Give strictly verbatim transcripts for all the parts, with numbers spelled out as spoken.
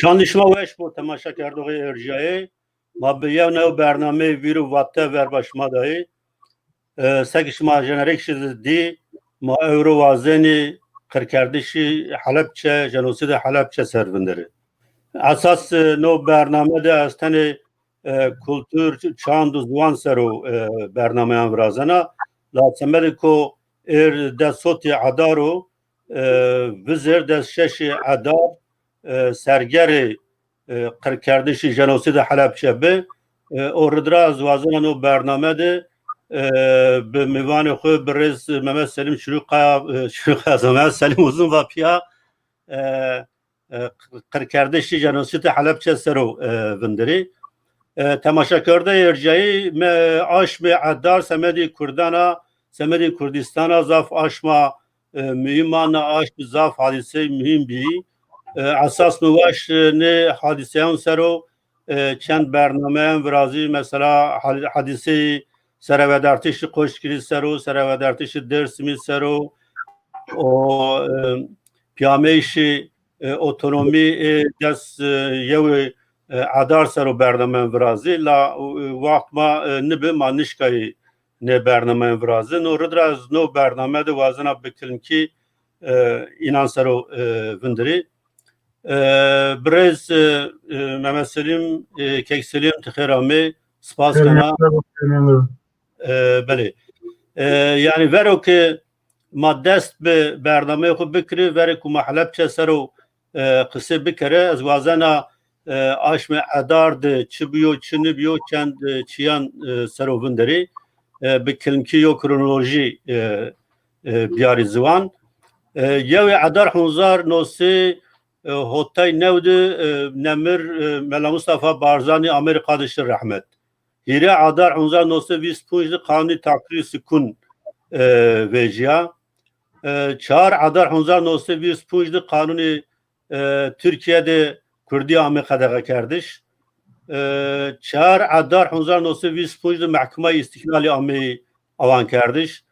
Şandî şima weş bo, temaşakerdoxê erjayê. Ma bi yew new bernameyê Vîr û Vate verba şima dayê. E, seke şima jenerêk şi zî dî, ma ewro wazenî qirkerdişî Helebçe, jenosîdê Helebçe ser vinderê. Esas, e, no bername de ez tenê, e, kultur, çand û ziwan ser o, e, bernameyan virazena. La semedê ko êr des sotî Edar o, e, vizêr des şeşî Edar, e, sergerê, e, qirkerdişî jenosîdê Helebçe bi. E, o rid ra ez wazena no bername de, e, bi mîvanê xwu birêz Mehmet Selîm Çirûkaya, e, Çirûkaya zî, Mehmet Selîm Uzun va pîya, e, e, qirkerdişî jenosîdê Helebçe ser o, e, vinderî. E, temaşakerdeyê erjayî, me aşmê Edar semedê Kurdan a, semedê Kurdîstan a zaf aşma, e, muhîm a, na aşm zaf hadîseyê muhîm bî. E, esas mi waşt, e, nê hadîseyan ser o, e, çend bernameyan virazî, mesela hal-, hadîseyê serevedartişî Qoşkirî ser o, serevedartişî Dêrsimî ser o, o, e, pîyameyişê, e, otonomî, e, des, e, yewê, e, Edar ser o bernameyan virazî. La, e, waxt ma, e, nibi, ma nişkayî nê bernameyan virazî. No rid ra ez no bername de wazena bi kilmkî, e, înan ser o, e, vinderî. E, birêz, e, e, Mehmet Selîm, e, Kek Selîm, ti xêr amê. Spas kena. E, belê. E, yanî vero ke ma dest bi bernameyê xwu bikirî, verê ku ma Helebçe ser o, e, qisê bikere, ez wazena, e, aşmê Edar de çi biyo, çi nibiyo, çend, e, çiyan, e, ser o vinderî, e, bi kilmkî yo kronolojî, e, e, biyarî ziwan. E, yewê Edar honzar nosê, e, hotay new de, e, nemir, e, Mela Mustafa Barzanî amê rê qadê şi rehmet. Hîrê Edar honzar nosê vîst punc de qanûnê takdîrî sukûn, e, vejîya. E, çar Edar honzar nosê vîst punc de qanûnê, e, Tirkîye de Kurdî amê qedexekerdiş. E, çar Edar honzar nosê vîst punc de Mehkemeyê Îstîklalî ameyî awankerdiş.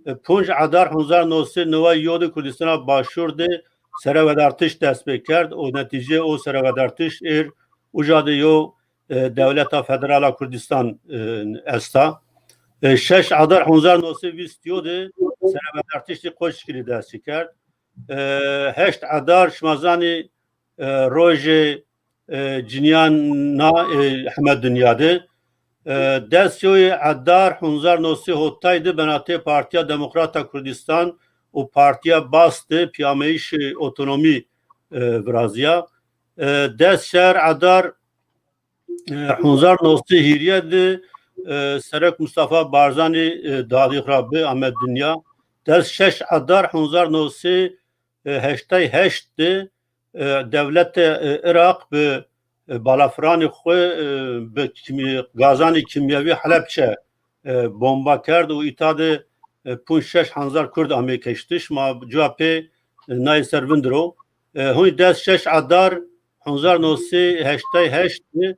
E, punc Edar honzar nosê neway yo de Kurdîstana Başûr de serewedartiş dest pê kerd û netîceyê o serewedartiş êr uca de yo, e, dewleta federal a Kurdîstan, e, esta. E, şeş Edar honzar nosê vîst yo de serewedartiştî Qoçgirî dest pê kerd. E, heşt Edar şima zanî, e, rojê, e, cinîyan a, e, heme dinya de. E, des yoyê Edar honzar nosê hotay de benatê Partîya Demokrat a Kurdîstan û Partîya Bas de pîyameyişê otonomî, e, virazîya. E, des şer Edar, e, honzar nosê hîrîye de, e, Serok Mustafa Barzanî, e, dadî xwu ra bi ame dinya. Des şeş Edar honzar nosê, e, heştay heşt de, e, dewlete, e, Iraq bi, e, balafiranê xwu, e, bi kîmî-, gazanê kîmyewî Helebçe, e, bomba kerd û îta de, e, punc şeş hezar Kurd amê keştiş. Ma cuwa pê, e, nayê ser vindir o. E, hunî des şeş Edar hezar no sey heştay heşt de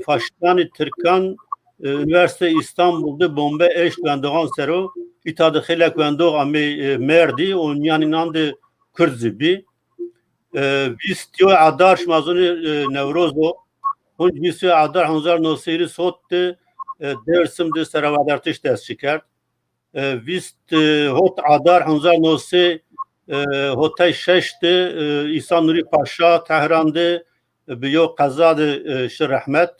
faşîstanê tirkan, e, Unîversîteyê Îstanbul de bombe eşt wendoxan ser o. Îta de xeylek wendox amê, e, merdî û mîyan înan de Kurd zî bî. E, vîst yo Adar, şima zonê, e, Newroz o. Hunc vîst yo Adar hezar no sey hîris hot de, e, Dêrsim de serewedartiş dest çi kerd. E, vîst hot Adar hezar no sey, e, hotay şeş de, e, Îsa Nurî Paşa Tehran de, e, bi yo qeza de, e, şi rehmet.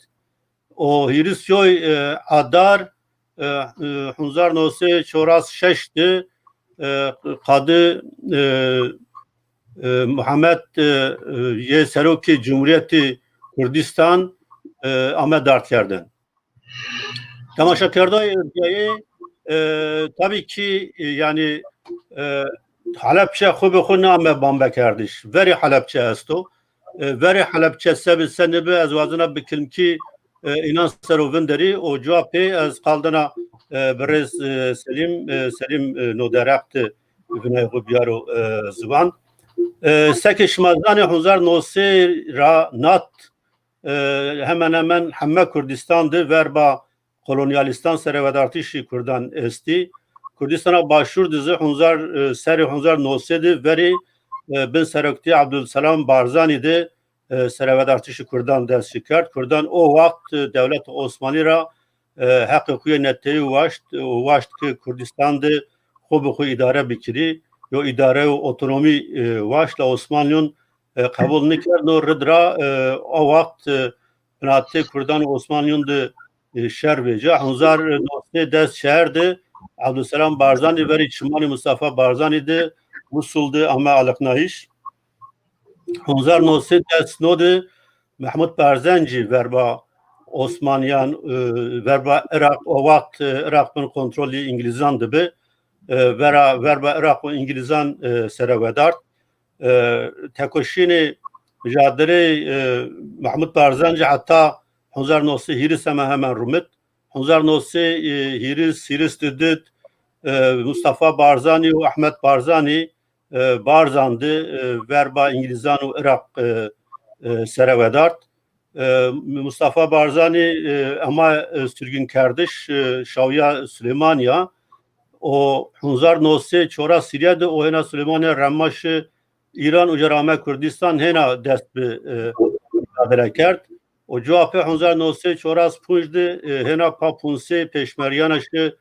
O hîris yoy, e, Adar, e, e, hezar no sey çoras şeş de, e, Qadi, e, e, Muhammed, e, e, yê Serokê Cumhuriyetê Kurdistan, e, ame dardkerdin. Temaşakerdayê ercayê, e, tabî kî, e, yanî, e, Helebçe xwu bi xwu name bambekerdiş. Verê Helebçe esto. E, verê Helebçe se bi se nibi, ez wazena bi kilmkî, e, înan ser o vinderî û cuwa pê ez qal dena, e, birêz, e, Selîm, e, Selîm, e, no derheq de vinayê xwu biyaro, e, ziwan. E, seke şima zanê hezar no sey ra nat, e, hemen hemen heme Kurdistan de verba kolonyalîstan serewedartişî Kurdan estî. Kurdistana Başûr de zî hezar, e, serê hezar no sey de verê, e, bin seroktîya Abdulselam Barzanî de, e, serevedartişê Kurdan dest şi kerd. Kurdan o waxt, e, dewleta Osmanî ra, e, heqê xo yê netewî waşt, û waşt ke Kurdistan de xo bi xo îdare bikirî, yo îdare û otonomî, e, waşt la Osmanlîyon, e, qebul nikerd. No rid ra, e, o waxt, e, binatê Kurdan û Osmanlîyon de, e, şer vêca. Hezar newsê des çar de Abdulselam Barzanî verî çimanê Mustafa Barzanî de Musul de ame aliqnayîş. Hezar newsê des no de Mehmud Barzanî verba Osmanîyan, e, verba Iraq, o waxt, e, Iraq bin kontrolî Îngilîzan de bi, e, vera, verba Iraq û Îngilîzan, e, serewedart. E, tekoşînê micadeleyê, e, Mehmud Barzanî heta hezar newsê hîris hemen hemen rumit. Hezar newsê hîris, hîris di did, e, Mustafa Barzanî û Ahmet Barzanî, e, Barzan de, e, verba Îngilîzan û Iraq, e, e, serewedart. E, Mustafa Barzanî, e, ema, e, sürgünkerdiş, e, şawîya Silêmanîya. O hezar newsê çewres hîrê de o hêna Silêmanîya rema şi Îran, uca ra ame Kurdistan, hêna dest bi, e, micadele kerd. O cuwa pê hezar newsê çewres pûnc de, e, hêna pa pûnsê pêşmergeyana şi,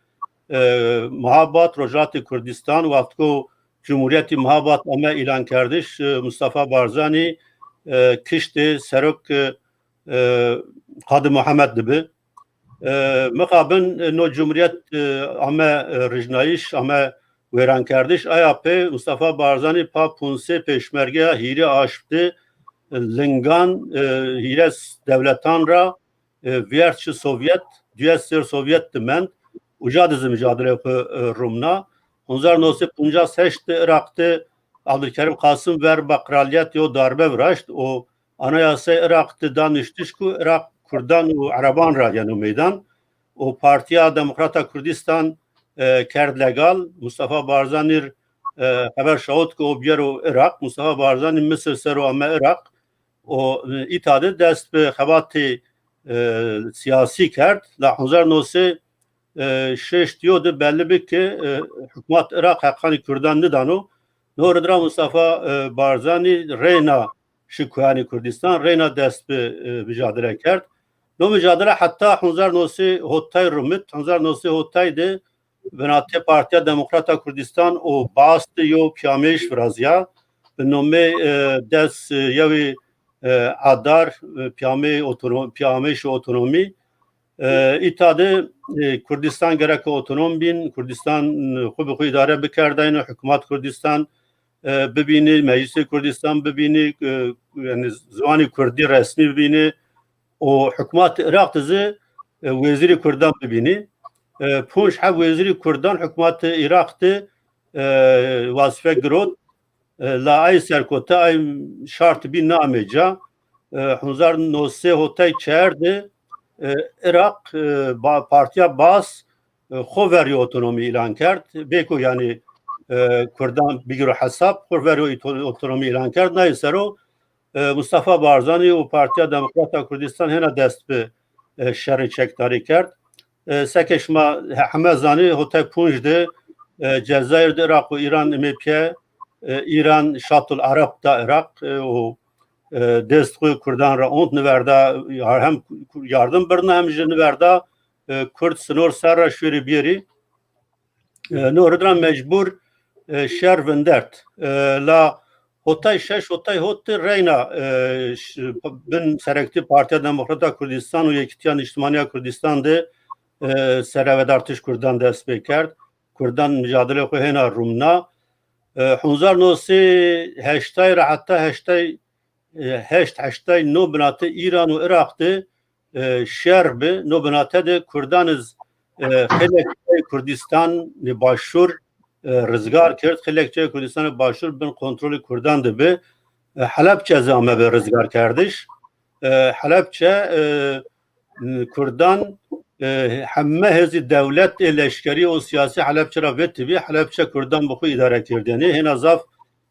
e, Mahabad, Rojhilatê Kurdistan, wextko Cumhuriyetî Mahabad ame îlankerdiş, e, Mustafa Barzanî, e, kiştê serok, e, e, Qadi Muhammed de bi. E, mixabin, e, no cumhuriyet, e, ame, e, rijnayîş, ame wêrankerdiş. Aya pê Mustafa Barzanî pa pûnsê pêşmergeya hîrê aşm de, e, lingan, e, hîrê s-, dewletan ra, e, vîyert şi Sovyet, duyes ser Sovyet de mend. Uca de zî micadelê xo, e, rumna. Hezar newsê pûncas heşt de Iraq de Abdulkerim Qasim verba qraliyet yo darbe viraşt. O Anayasayê Iraq de da nuştiş ku Iraq Kurdan û Ereban ra yeno meydan. O Partîya Demokrata Kurdistan, e, kerd legal. Mustafa Barzanî r, e, xeber şawit ku o biyero Iraq. Mustafa Barzanî Misir ser o ame Iraq. O, e, îta de dest bi xebatê, e, siyasî kerd. La hezar newsê, e, şeşt yo de belli bi ke, e, hukmat Iraq heqanê Kurdan nidano. No rid ra Mustafa, e, Barzanî reyna şi koyanê Kurdistan, reyna dest bi, e, micadele kerd. No micadele heta hezar newsê hotay rumit, hezar newsê hotay de binatê Partîya Demokrata Kurdistan û Baas de yo pîyameyîş virazîya. Bi nomê, e, des, e, yewî, e, Adar, e, pîyameyê otono-, pîyameyîşê otonomî. E, îta de, e, Kurdistan gereke otonom bîn, Kurdistan, e, xwu bi xwu îdare bikerdayno, hikûmet Kurdistan, e, bibînî, Meclîsê Kurdistan bibînî, e, yanî ziwanî kurdî resmî bibînî û hikûmetê Iraq de zî, e, wezîrê kurdan bibînî. E, pûnc heb wezîrê kurdan hikûmetê Iraq de, e, wazîfe girot. E, la ay serkote, ay şart bî namê ca. E, hezar newsê hotay çar de, e, Iraq, e, ba-, Partîya Baas, e, xo veryo otonomî îlan kerd. Bêko yanî, e, kurdan bigiro hesab, xo veryo îto-, otonomî îlan kerd. Nayê sero, e, Mustafa Barzanî û Partîya Demokrata Kurdistan hêna dest bi, e, şerê çekdarî kerd. E, seke şima he-, heme zanî, hotay pûnc de, e, Cezayir de Iraq û Îran ame pîye, e, Îran Şatul Arab da Iraq, e, û, e, dest xwu kurdan ra ont, niverda, ya-, hem ku-, yardim birna hem jî niverda, e, kurd sinor ser ra şûrî bîyerî. E, no rid ra mecbur, e, şer vindert. E, la hotay şeş, hotay hot de reyna, e, ş-, bin serektî Partîya Demokrata Kurdistan û Yekîtiya Niştimaniya Kurdistan de, e, serevedartiş kurdan dest pê kerd. Kurdan micadele xwu hêna rumna. E, hezar newsê heştay ra heta heştay e, heşt heştay no binate Îran û Iraq de, e, şer bi. No binate de kurdan iz, e, xeylek cayê Kurdistanê Başûr, e, rizgar kerd. Xeylek cayê Kurdistanê Başûr bin kontrolê kurdan de bi. E, Helebçe zî ame bi rizgarkerdiş. E, Helebçe, e, kurdan, e, heme hêzî dewlet ê leşkerî û siyasî Helebçe ra vetibî. Helebçe kurdan bi xwu îdare kerdênî. Hêna zaf,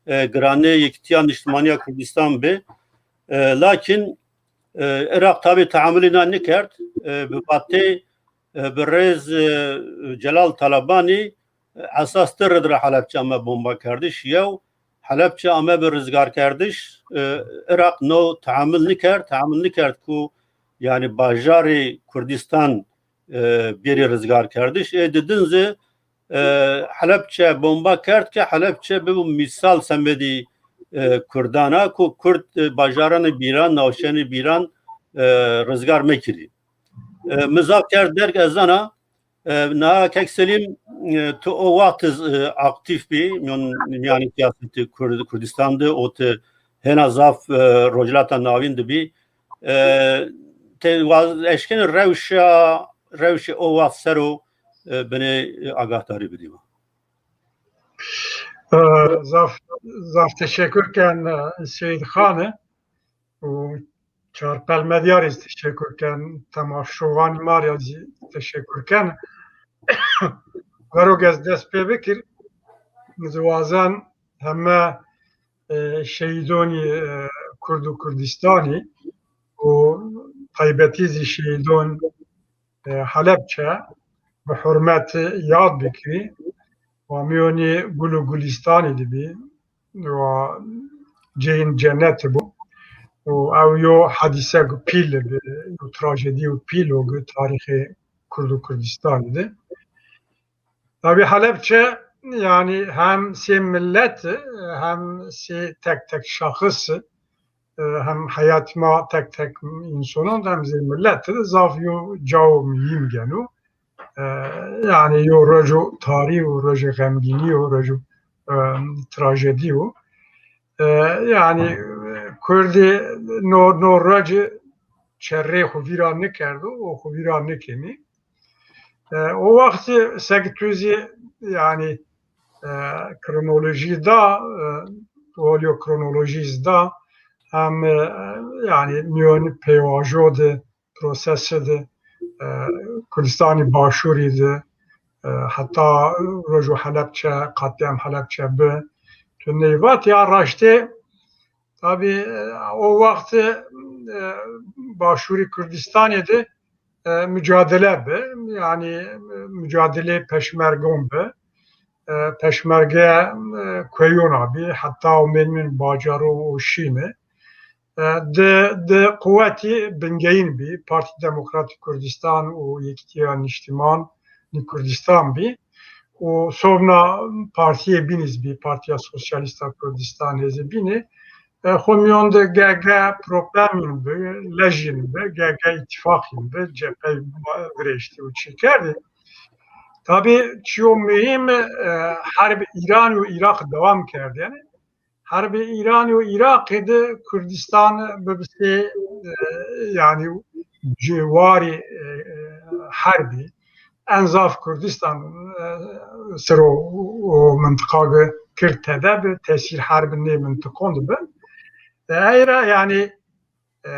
e, giranê Yekîtiya Niştimaniya Kurdistan bi. E, lakin, e, Iraq tabî tehamulî na nikerd. E, bi vatê, e, bi rêz, e, Celal Talabanî, e, esas di rid ra Helebçe ame bomba kerdiş. Yew, Helepçe amebi rizgarkerdiş, e, Iraq no tehamul nikerd, tehamul nikerd ku, yanî, bajarê Kurdistan, e, bêrê rizgarkerdiş. Ê didin zî, e, Helepçe bomba kerd ke Helepçe bibo mîsal semedî, e, Kurdan a ku Kurd, e, bajaranê bîran, nawşenê bîran, e, rizgar mekirî. E, mi zaf kerd derg, ez zana, e, na Kek Selîm, e, tu o wext, e, aktîf bî, mîyan, mîyanê sîyasetê Kurd-, Kurdistan de û tu hêna zaf, e, Rojhilata Navîn de bî. E, ti waz-, eşkenî rewşa, rewşê o wext ser o, e, binê, e, agahdarî bidî ma. E, zaf, zaf teşekkür ken, e, Seyîd Xanî. Û Çarpel Medya rê zî teşekkür ken, temaşevanî ma rê zî teşekkür ken. Vero ke ez dest pê bikir, ez wazen heme, e, şehîdonî, e, Kurd û Kurdistanî û taybetî zî şehîdon, e, Helepçe bi hurmet yad bikirî. Wa mîyonî gul û gulistanî de bî. Wa ceyên cenetî bû. Û ew yo hadîsek pîl bi, yo trajedîyo pîl o gi tarîxê Kurd û Kurdistanî de. Tabî Helepçe, yanî hem sê millet, hem sê tek tek şaxis, e, hem heyat ma tek tek însonan de hem zî millet de zaf yo cawo muhîm geno. E, yanî yo rojo tarî yo, rojo xemgînî yo, rojo, e, trajedî yo. E, yanî, e, Kurdî no, no roci çerrê xo vîra nikerdo û xo vîra nikenî. E, o wext sek tu zî, yanî, e, kronolojî da, e, olîyo kronolojî zî da, hem, e, yanî, mîyonî pêvajo de, prosesî de, e, Kurdistanî Başûrî de, e, heta rojo Helepçe, qetlîam Helepçe bi, tu ney vat ya raştê, tabî, e, o wext, e, Başûrî Kurdistanî de, e, mucadele bi, yanî, e, mucadelê peşmergon bi, e, peşmerge, e, kueyona bî, heta omên min bacaro û şîni. E, di, di quwetî bingeyîn bî, Partî Demokratîk Kurdistan û Yekîtiya Niştimanî Kurdistan bî. Û sobna partîyê bînî zî bî, Partîya Sosyalîsta Kurdistan hêzê bînî. E, xo mîyon de ge-, ge problemîn bi, lejîn bi, ge-, ge îtîfaqîn bi, cephey virêştî û çî kerdî. Tabî çîyo muhîm, e, herb Îran û Îraq dewam kerdî. Yanî herbê Îran û Îraqî de Kurdistan bibisê, e, yanî ciwarî, e, herbî. En zaf Kurdistan, e, ser o, o mintiqa de Kird tede bi, tesîr herb nê mintiqon de bi. E, ey ra yanî, e,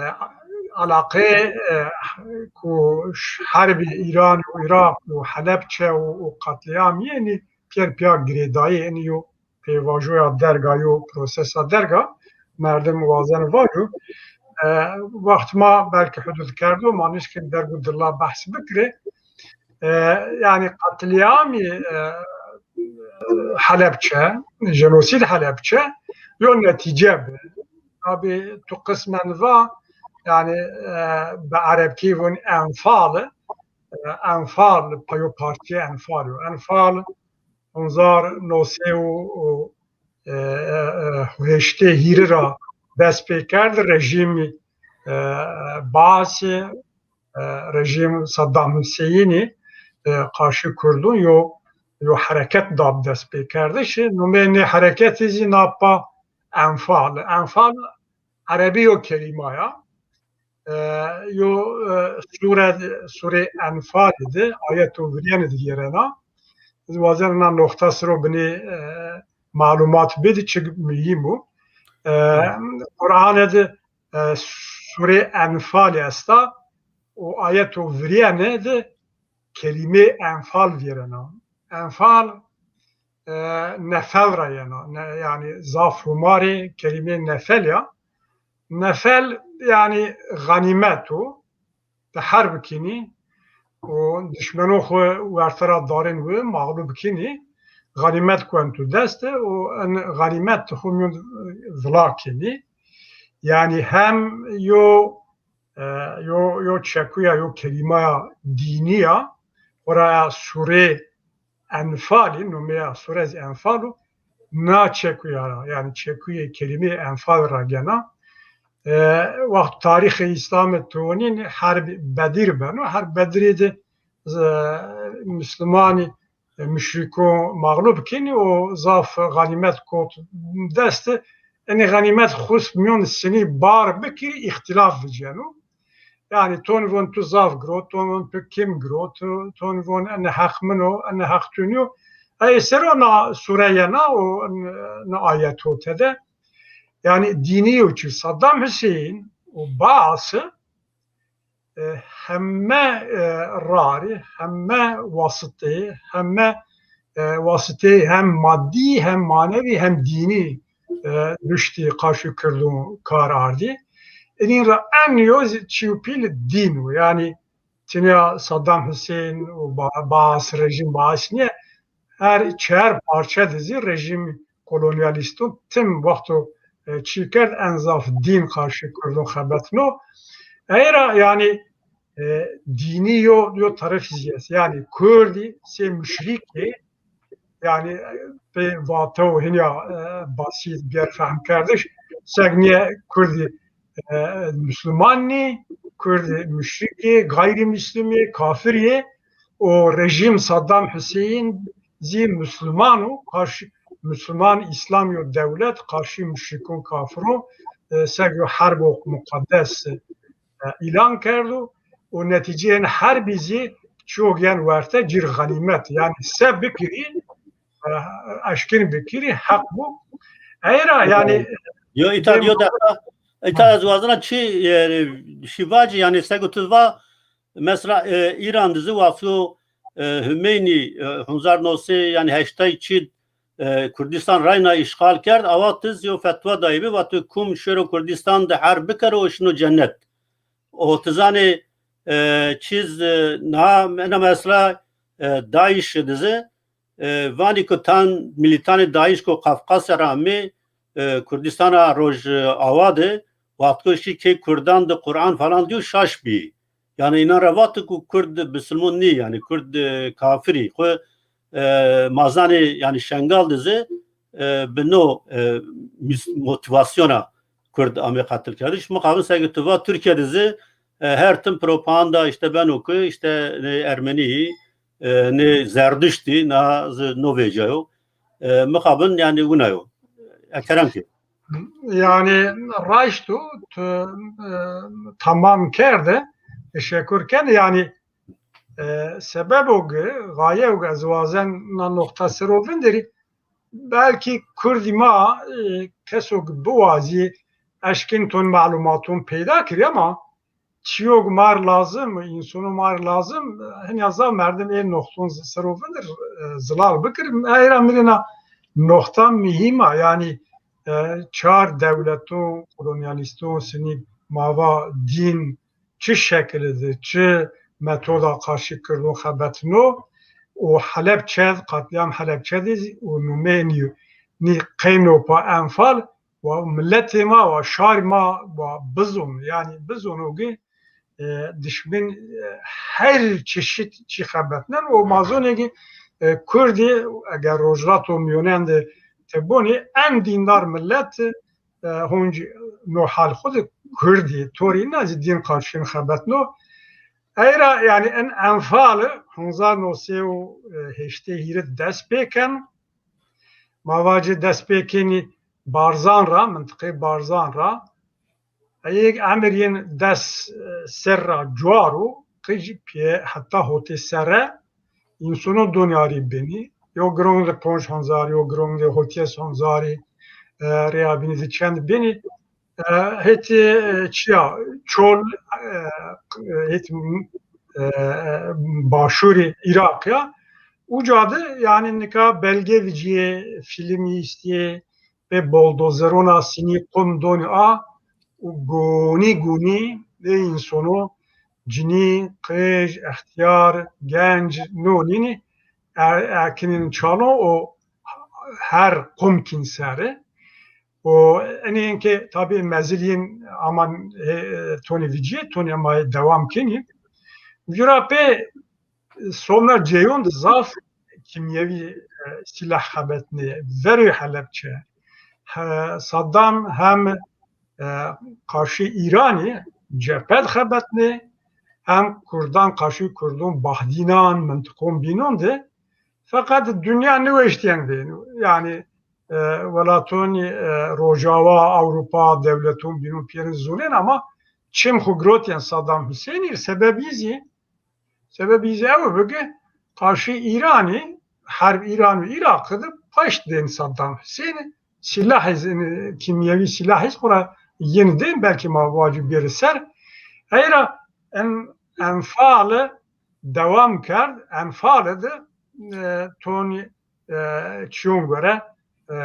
alaqeyê, e, ku ş-, herbê Îran û Îraq û Helepçe û, û qetlîamî yenî pîyer pîya girêdayî, yenî yo pêvajoya derg a, yo prosesa derg a, merdim wazen vajo. E, wext ma belkî hudud kerdo, ma nişkin derg û dilla behs bikirê. E, yanî qetlîamî, e, Helepçe, jenosîd Helepçe, yo netîce bi. Tabî tu qismen va, yanî, e, bi erebkî vûn enfal, e, enfal, payo partî enfal yo. Enfal hezar no sey û, e, e, e, heştê hîrî ra dest pê kerd, rejîmî, e, Baasî, e, rejîm Saddam Huseyînî, e, qarşî Kurdun yo, yo hereket da bi dest pê kerdişî. Nomeyê nê hereketî zî na pa enfal. Enfal erebî yo kelîma ya. E, yo, e, sure, surê Enfalî de, ayeto virêne de vîrena. Ez wazen na noqta ser o binê, e, malumat bidî, çik muhîm o. E, Qur'ane de, e, surê Enfalî esta, o ayeto virêne de kelîmê enfal vîrena. Enfal, e, nefel ra yena. Ne-, yanî zaf hûmarê kelîmê nefel ya. Nefel, yanî xanîmet o. Ti herb kinî û dişmeno xwu werte ra darên wi, mexlub kinî. Xanîmet kuwen tu dest de û en xanîmet tu xo mîyon vila kenî. Yanî hem yo e, yo, yo çekuya, yo kelîmaya dînî ya, xora ya surê Enfalî, numeya sure zî Enfal o, na çekuya ra, yanî çekuyê kelîmeyê Enfal ra gena. E, wext tarîxê Îslamê tonîn herb Bedir beno. Herb Bedirî de, e, Muslumanî e, muşrîko mexlub kenî û zaf xanîmet kot dest de. Enê xanîmet xus mîyon sinî bar bikirî, îxtîlaf viceno. Yanî ton von tu zaf girot, ton von tu kim girot, tu, ton von ene heq min o, ene heq tu nîyo. Ey ser o na sure yena û na ayet o tede. Yanî dînî yo çi Saddam Hüseyin û Baasî e, heme, e, rarî, heme wasiteyê, heme, e, wasiteyê hem madî, hem manevî, hem dînî, e, ruştî qarşî Kirdûn kar ardî. Inîn ra en yo zî çî û pîl dîn o. Yanî tinya Saddam Hüseyin û Ba-, Baas, rejîm Baas nîye, her çar parçe de zî rejîm kolonyalîston tim wexto, e, çî kerd, en zaf dîn qarşî Kurdon xebetno. Ey ra, yanî, e, dînî yo, yo tarafî zî est. Yanî Kurdî sey muşrîkê, yanî, e, pê vate û hinya, e, basît, gerfehmkerdiş, seg nîye Kurdî e, Musluman nî, Kurdî muşrikî, gayrîmîslimî, kafirî û rejîm Saddam Hüseyin zî Musluman o, qarşî Musluman, Îslam yo dewlet, qarşî muşrikon, kafiro, e, seg yo herbo muqaddes, e, îlan kerdo û netîceyên herbî zî çîyo gen werte cir xanîmet. Yanî se bikirî, e, eşkin bikirî, heq bo. Ey ra, yanî, yo, îta, yo defa, îta ez wazena çi, e, şî vacî, yanî, sego tu va, mesela, e, Îran di zî wafyo, e, Hümeynî, e, hezar no sey, yanî, heştay çî, e, Kurdistan rayna îşxal kerd, awa ti zî yo fetwa dayî bi, va tu kum şêro Kurdistan di herb bikero û şino cennet. O ti zanê, e, çîz, e, niha ena mesela, e, DAIŞ di zî, e, vanî ku tan milîtanê DAIŞ ku Qafqasya ra amê, e, Kurdistana Rojava de, wextko şî kê Kurdan de Quran falan dîyo şaş bî. Yanî înan ra vati ku Kurd bisilmon nî, yanî Kurd, e, kafirî. Xwu, e, ma zanê, yanî Şengal de zî, e, bi no, e, mis-, motîvasyona Kurd amê qetilkerdiş. Mixabin sege tu va Tirkîya de zî, e, her tim propaganda îşte beno ki îşte nê Ermenî, e, nê Zerdiştî, na zî no vêca yo. E, mixabin yanî wina yo. E, kerem ki. Yanî raşt o, tu, e, tamam kerde, teşekkür kerde. Yanî, e, sebebo ki, gaye ki ez wazen na noqta ser o vinderî, belkî Kurdî ma, e, keso ki biwazî eşkin ton malumaton peyda kirî ama çîyo ki ma rê lazim, însono ma rê lazim, hinya zaf merdim ê noqton ser o vindir, e, zilal bikir. Ey ra mi rê na noqta muhîm a, yanî, e, çar dewleto kolonyalîston sinî ma va dîn, çi şekilî de, çi metoda qarşî Kirdon xebetno û Helebçe, qatlîam Helebçe de zî û numeyê nî, nî qeyno pa Enfal, wa miletê ma, wa şarî ma, wa bizono, yanî bizono ki, e, dişmin, e, her çeşit çî xebetnen û ma zonê ki, e, Kurdî eger Rojhilata Mîyonen de ti bonî en dîndar milet, e, honc no hal xwu de Kurdî, torî na zî dîn qarşîn xebetno. Ey ra, yanî, en Enfal hezar no sey û heştê hîrê dest pê ken. Ma vacê dest pê kenî Barzan ra, mintiqê Barzan ra. Ey emir yên des, e, serr ra cuar o, qij pîye heta hotê serre, însono donî arî benî. Yo girong de ponc hezarî, yo girong de hotî hezarî, e, rêya bînî de çend benî. E, hetê, e, çiya, çol, e, hetê, e, başûrê Îraq ya. Uca de, yanî, nika belge vicîyê, fîlmî îstîyê, pê boldozerona sinî qum donî a û gonî gonî ê însono, cinî, qij, extîyar, genc, no nînî, e-, ekinîn çano û her qum kîn seri. O enê ke tabî mezil yin aman, e, tonî vîcîyê, tonî ama dewam kenî. Vîra pê Somer cêyon de zaf kîmyewî, e, sîlah xebetnê. Verê Helepçe, he, Saddam hem, e, qarşî Îranî cephed xebetnê, hem Kurdan qarşî Kurdon bahdînan, mintiqon bînon de. Feqet dinya niweştîyen vêno. Yanî, e, welatonî, e, Rojawa, Ewropa, dewleton bînon pîyerin zonên ama çim xwu girotîyen Saddam Husênî, sebebî zî Sebebî zî ew bi ki qarşî Îranî, herb Îran û Îraqî de paşt dên Saddam Husênî, sîlahî, kîmyewî sîlahî xwu ra yin dên, belkî ma vacî bêrî ser. Eyra en, Enfalî dewam kerd, Enfalî de, e, tonî, e, çiyon gore, e,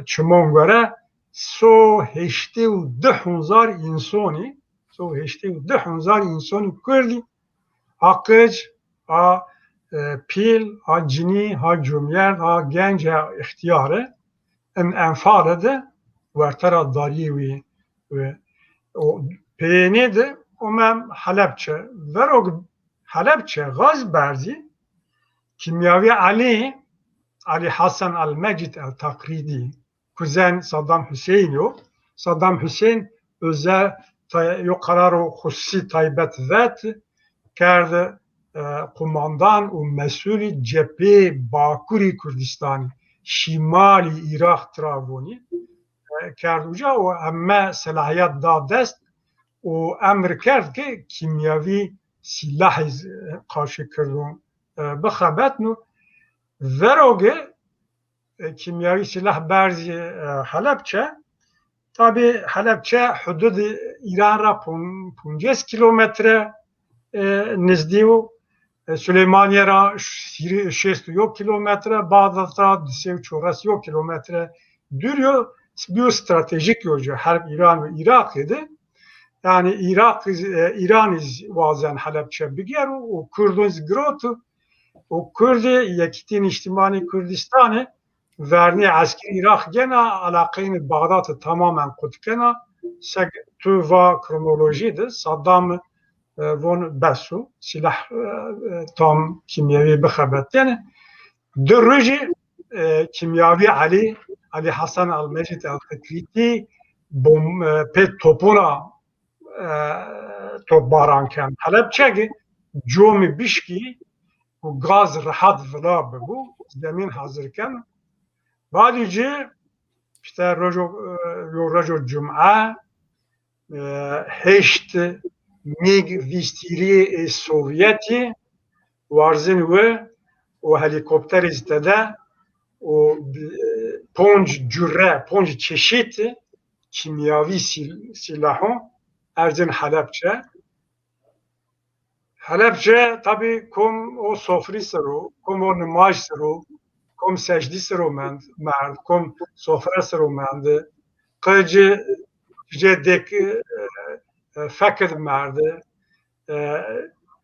çimon gore, so heştê û di hezar însonî, so heştê û di hezar însonî kurdî, ha qic, ha, e, pîl, ha cinî, ha comyerd, ha genc, ha îxtîyare in Enfalî de werte ra darîyê wî, wî, o peyênê de ome Helepçe. Vero Helepçe gaz berzî, Kîmyawî Elî, Elî Hesen El-Mecid El-Tekrîdî, kuzen Saddam Huseyîn yo. Saddam Huseyîn özel tay-, yo qeraro xusûsî taybet vet, kerd, e, qumandan û mesulî cephê Bakurî Kurdistanî, şimalî Îraq tira vonî, e, kerd uca û heme selahiyet da dest û emr kerd ke kîmyavî sîlahî z-, qarşî Kirdon, e, bixebetno. Veroge e, kîmyawî sîlah berzî, e, Helepçe. Tabî Helepçe hududî Îran ra pon-, poncês kîlometre, e, nizdî yo. E, Suleymaniye ra hîrê-, şêst û yo kîlometre, Bağdat ra di sey û çewres yo kîlometre dûr yo. Bîyo stratejîk yo ci herb Îran û Îraqî de. Yanî Îraq, e, Îranî zî wazen Helepçe bigero û Kurdon zî giroto. û Kurdî, Yekîtî Nîştîmanî Kurdîstanî vernî eskî Îraq gena, eleqeyê Baxdad tamamen qut kena. Seg tu va kronolojî de Saddam, e, von bes o, sîlah, e, e, tam kîmyewî bixebetêne. Di rojî, e, kîmyawî Elî, Elî Hesen El-Mecid El-Tikrîtî bom-, e, pê topûna e, topbaran ken. Helepçe ki comî bişkî û gaz rehat vila bibû, zemîn hazir ken. Badî ci, işte rojo, e, yo rojo cum'e, e, heşt MiG vîst hîrî ê Sovyetî warzin wi û helîkopterî zî tede û, e, ponc cure, ponc çeşît kîmyavî sîl-, sîlahon erzên Helepçe. Helepçe tabî kom o sofrî ser o, kom o nimaj ser o, kom secdî ser o mend, merd, kom sofre ser o mend. Qic jê dêk, e, e, fekid merd. E,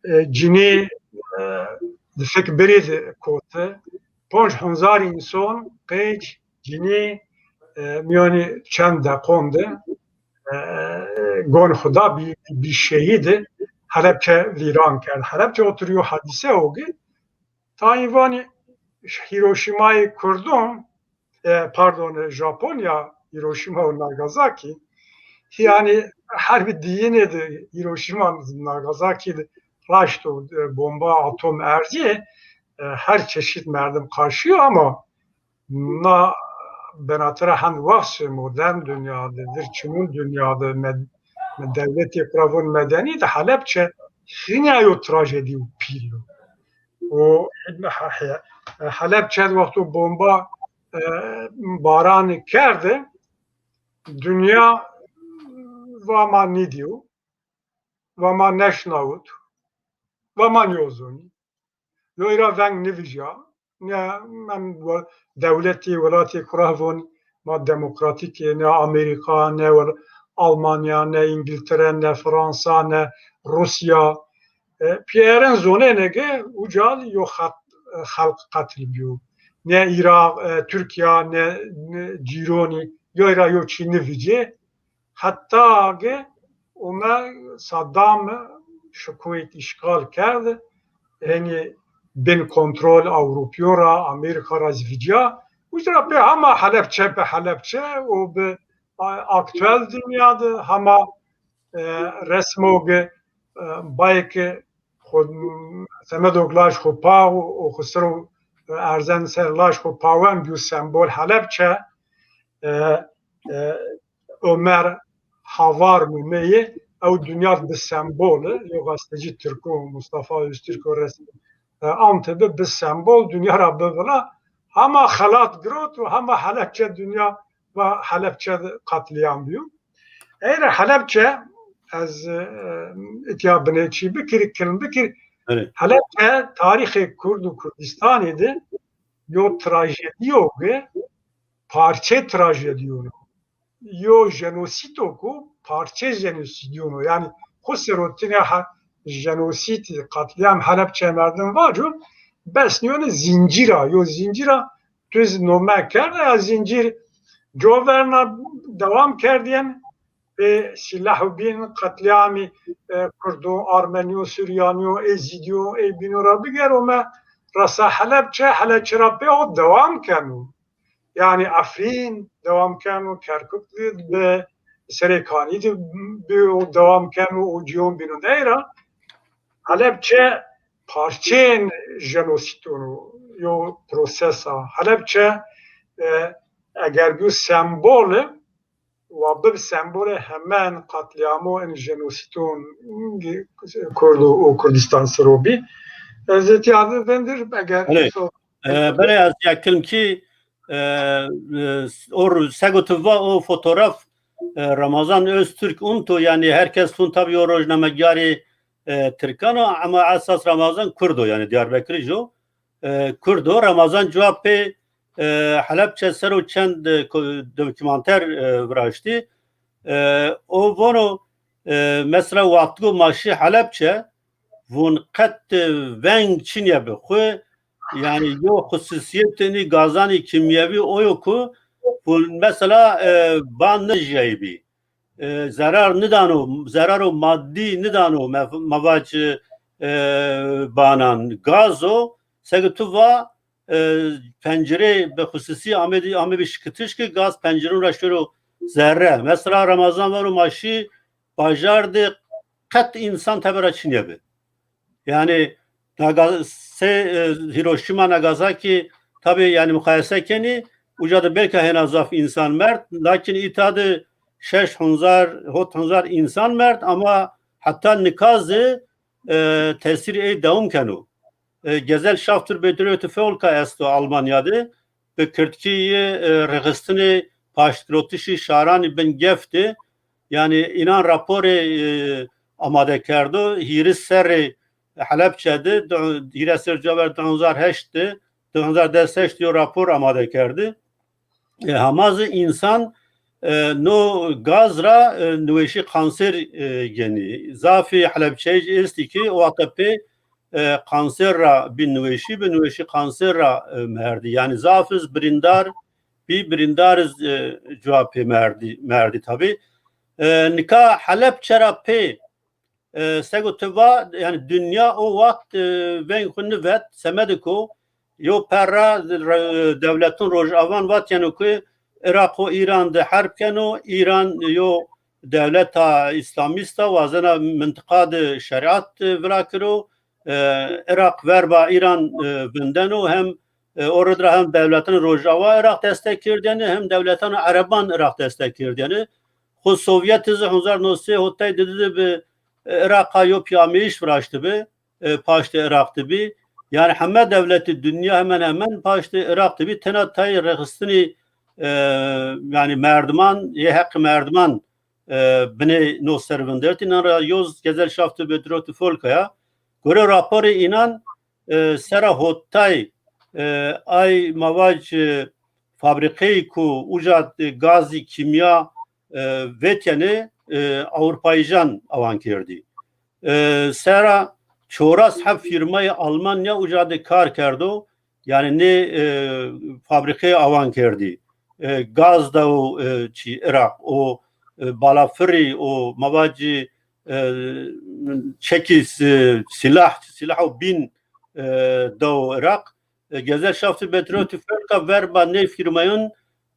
e, cinî, e, di fik birî de koti. Ponc hezar înson, qic, cinî, e, mîyonî çend deqon de, e, gon xwu da bî, bî şehîd, Helepçe vîran kerd. Helepçe otir yo hadîse o ki, tayîn vanî Hîroşîmayê Kurdon, e, pardon, e, Japonya, Hiroşîma û Nagasakî, yanî herbî diyînê de Hiroşîma, Nagasakî de raşto, e, bomba atom erzî, e, her çeşît merdim qarşîyo ama na benatira hend wext modern dinya de, dir çimûn dinya de, med-, med-, dewletê xwu ra von medenî de Helepçe hînî yo trajedî û pîl yo. O He-, He-, Helepçe wexto bomba, e, baran kerde, dinya va ma nîdîyo, va ma neşnawit, va ma nîyozonî. Yo îra veng nivîja, ne, em we-, dewletî, welatê xwu ra von ma demokratîk ê, ne Amerîka, ne wel-, Almanya, ne Îngiltere, ne Fransa, ne Rûsya. E, pîyerin zonêne ke ucal yo xet-, xelq qetil bîyo. ne Îraq, e, Tirkîya, ne, ne cîronî, yo ra yo çî nivîcê. Heta ge ome Saddam şikoyet îşxal kerd, henî bin kontrol Ewropîyo ra, Amerîka ra zî vîcîya. Uca ra pê hema Helepçe bi Helepçe û bi a-, aktuel dinya de hema, e, resmo ge, e, bayê ke xo, semedo laj xo pa û, û xo ser o, e, erzen ser laj xo pawen bîyo sembol Helepçe, e, e, Omer Havar numeyê ew dinya bi sembol, yo gazetecî Tirk o, Mustafa Öztürk o resm, e, ante bi, bi sembol dinya ra bi vila, hema xelat girot û hema Helepçe dinya va Helepçe de qatlîam bîyo. Ey ra Helepçe, ez, e, îtya binê çî bikir, kilm bikir. Evet. Helepçe tarîxê Kurd û Kurdistanê de yo trajedîyo ke parçe trajedîyon o. Yo jenosîd o ku parçe jenosîdîyon o. Yanî xo ser o tine ha-, jenosîd, qatlîam Helepçe merdim vaco, bes nîyone zîncîra, yo zîncîra tu zî nome kerde ya zîncîr coverna dewam kerdîyen. Pê sîlah û bîn qetlîamî, e, Kurdo, Armenîyo, Suryanîyo, Êzîdîyo, ê bîno ra biger ome rasa Helepçe, Helepçe ra pê o dewam keno. Yanî Efrîn dewam keno, Kerkuk de bi, Serêkanî de bi o dewam keno, o cîyon bîno dey ra. Helepçe parçeyên jenosîdon o, yo proses a. Helepçe, e, eger bîyo sembol, wa bib sembolê hemen qatlîamo in jenosîdon Kurdo û Kurdistan ser o bî. Ez îtya de vendir eger... Belê. So- E, belê, ez ya kilm kî, e, e, o ru-, sego tu va o fotoğraf, e, Ramazan Öztürk unto, yanî herkes tun tabi o rojnamegarê, e, Tirkan o, ama esas Ramazan Kurd o, yanî Diyarbekirij o. E, Kurd o. Ramazan cuwa pê, e, Helepçe ser o çend, e, ko-, dokümanter, e, viraştî. E, o vono, e, mesela wextgo ma şî Helepçe, vun qet, e, veng çinye bi xwu, yanî yo xususiyetê nî gazanî kîmyewî o yo ku vun mesela, e, ban nijîyayî bî. E, zerar nidano, zeraro maddî nidano, me-, mevac, e, banan. Gaz o, seke tu va, e, pencirê bi xususî amedî, amebî şikitiş ki gaz penceron ra şoro zerre. Mesela Ramazan vano ma şî bajar de qet însan tebe ra çinye bi. Yanî Naga-, se, e, Hiroşîma, Nagasakî tabî yanî muqayese kenî, uca de belka hêna zaf însan merd, lakin îta de şeş hunzar, hot hunzar însan merd, ama heta nika zî, e, tesîrê ey dewam keno. E, Gesellschaft zur Bedrohte Völker esto Almanya de, bi kirdkî yê, e, rêxistinê paştgirotişî şaranî bin gefte, yanî înan raporê, e, amade kerdo, hîris serrê Helepçe de, du-, hîrê serrê caver du hezar heşt de, du hezar des heşt yo rapor amade kerdi. E, hema zî însan, e, no gaz ra, e, niweşî kanser, e, genî. Zafî Helepçeyij estî ki o wexta pê, e, kanser ra bî niweşî, bi niweşî kanser ra, e, merdî. Yanî zaf iz birîndar bî, birîndar iz, e, cuwa pê merdî, merdî tabî. E, nika Helepçe ra pê, e, sego tu va, yanî dinya o wext, e, veng xwu nivet, semedê ku yo per ra, re-, dewletun rojavan vatîyeno ku Iraq û Îran de herb keno, Îran yo dewleta îslamîst a, wazena mintiqa de şerîat, e, vila kiro, e, Iraq verba Îran, e, vindeno, hem, e, o rid ra hem dewletan Rojava Iraq destek kerdêne, hem dewletan Ereban Iraq destek kerdêne. Xwu Sovyet zî hezar no sey hotay didi de bi, e, Iraqa yo pîyameyîş viraştibi, e, paştê Iraq de bî. Yanî heme dewletê dinya hemen hemen paştê Iraq de bî. Tena tayê rêxistinî, e, yanî merdiman, yê heqê merdiman, e, binê no ser vindertî. Înan ra yo zî Gesellschaft zur Bedrohte Völker ya. Gore raporê înan, e, sera hotay, e, ay ma vac, e, fabrîqeyî ku uca, e, gazî kîmya, e, vetyenê, e, Ewropayîjan awan kerdî. E, sera çoras heb fîrmayê Almanya uca de kar kerdo. Yanî nê e, fabrîkeyê awan kerdî. E, gaz da o e, çî Iraq, o e, balafirî, o ma vacî e, çekî si- sîlah, sîlah û bîn e, da o Iraq. E, Gezel Şaftî Petrol Tüfek ra verba nê fîrmayon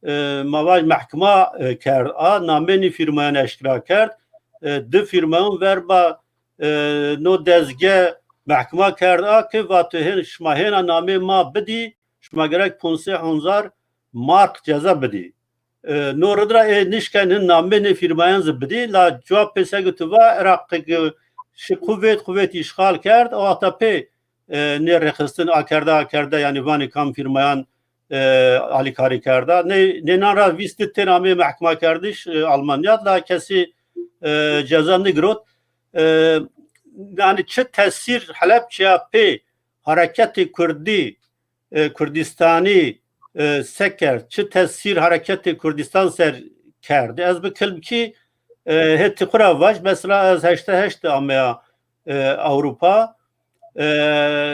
e, ma vaj mehkima e, kerd a, namê nî fîrmayon eşkera kerd. E, di fîrmayon verba e, no dezge mehkima kerd a ki vato hên, şima hêna namê ma bidî, şima gerek ponc sey hezar mark ceza bidî. E, no rid ra ê nişken hin namê nê fîrmayan zî bidî, la cuwa pê seg tu va Iraqê ki şi quvêt, quvêt îşxal kerd, o wexta pê e, nê rêxistin akerde, akerde, yanî vanê kam fîrmayan e, alîkarî kerda. Nê, nênan ra vîst di tên amê mehkima kerdiş e, Almanya, la kesî e, ceza nigirot. E, yanî çi tesîr Helebçeya pê hareketê Kurdî, e, Kurdistanî e, se kerd, çi tesîr hareketê Kurdistan ser kerd. Ez bi kilmkî e, hetî xwu ra vaj, mesela ez heştê heşt de ameya e, Ewropa. E,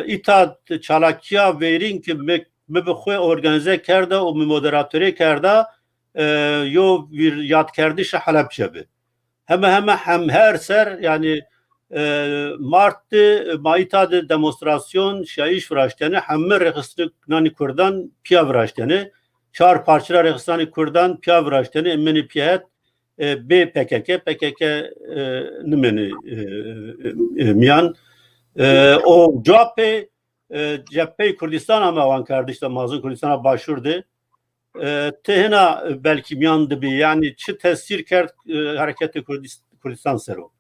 îta çalakîya verîn ki mi, mi bi xwu organîze kerda û mi moderatorê kerda, e, yo vîr yadkerdişa Helebçe bi. Heme heme hem her ser, yanî e, Mart de ma îta de demonstrasyon, şiyayîş viraştene, heme rêxistinanê Kurdan pîya viraştene. Çar parçe ra rêxistinanê Kurdan pîya viraştene, emenê pîya het e, bê P K K, P K K e, nimênê e, e, e, mîyan. E, o cuwa pê e, cepheyê Kurdistan ame awankerdiş de, ma zon Kurdistana Başûr de. E, ti hina belkî mîyan de bî, yanî çi tesîr kerd e, hereketê Kurdis- Kurdistan ser o?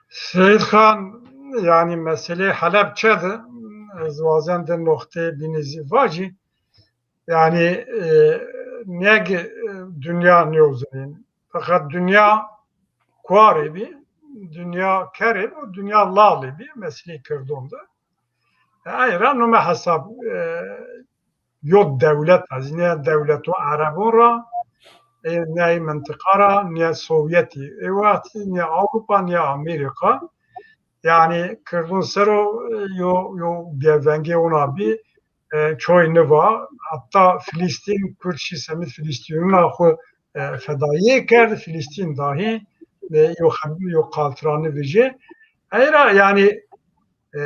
Seyîd Xan, yanî meseleyê Helebçe de ez wazen di noqteyê bînî zî vajî. Yanî e, neg e, dinya nêuzenîn. Feqet dinya kuarê bî, dinya kerê bî, dinya lalê bî, meseleyê Kirdon de. E, ay ra nome hesab e, yo dewlet a, zî nê dewleto Erebon ra, e, nê mintiqa ra, nê Sovyetî, e, wextî nê Ewropa, nê Amerîka. Yanî Kirdon ser o e, yo, yo bêvengê ona bî, e, çoy niva. Hatta Filistîn, Kurd şî semîd Filistînûna xwu e, fedayîye kerd, Filistîn dahî e, yo xem-, yo qaltirani vijê. Ey ra yanî e,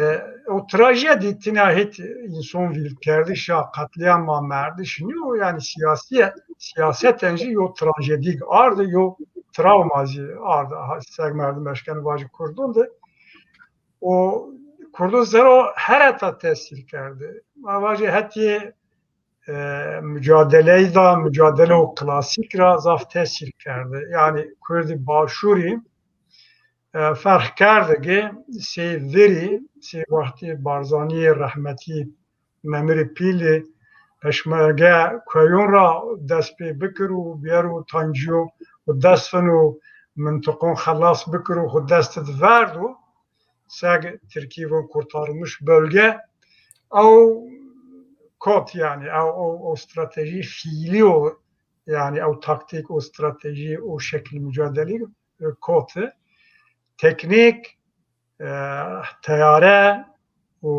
o trajedî tina hêt înson vîlkerdişa, qetlîama merdiş nîyo, yanî sîyasîye, sîyaseten jî yo trajedîk ardi, yo travma zî ardi. Ha, seg merdim eşkenî vajî Kurdon de. O Kurdon ser o hereta tesîr kerdi. Ma vajî hetî e, mucadeleyî da, mucadeleyo klasîk ra zaf tesîr kerde. Yanî Kurdî Başûrî e, ferq kerde ki sey verî, sey wextî Barzanî rehmetî, Memurê Pîlî, peşmerge kueyon ra dest pê bikir û biyero tancîyo û dest vino mintiqon xelas bikiro, xwu dest id verdo. Seg Tirkî von kurtarılmış bölge. Ew kot yanî, ew, o, o stratejî fiîlî o, yanî ew taktîk, o stratejî, o şekil mucadelî e, kot. Teknîk, e, teyare û,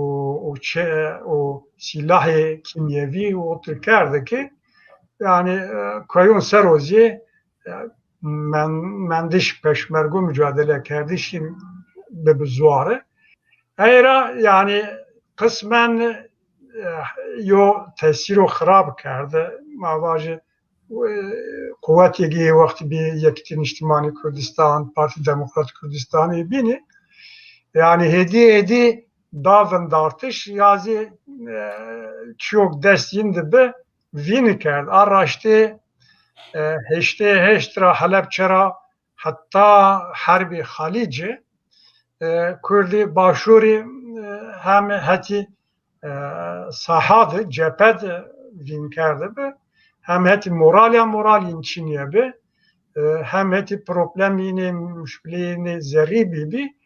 û çe-, û sîlahê kîmyevî û otir kerde ki, yanî e, kueyon ser o zî e, men-, mendiş peşmergo mucadele kerdişî bi bi zuare. Ey ra yanî qismen e, yo tesîro xirab kerde. Ma vajî e, quwetê ki wextî bî Yekîtî Niştimanî Kurdistan, Partî Demokrat Kurdistanî bînî. Yanî hêdî hêdî da vindartiş ya zî e, çîyok dest yin di bi vînî kerd. A raştê e, heştê heşt ra Helebçe ra heta Herbê Xalîcî e, Kurdî Başûrî e, hem hetî e, saha de, cephe de vîn kerde bi, hem hetî moral ya moral yin çinîye bi, e, hem hetî problemî yînê, muşkilê yînê zerrî bî bî.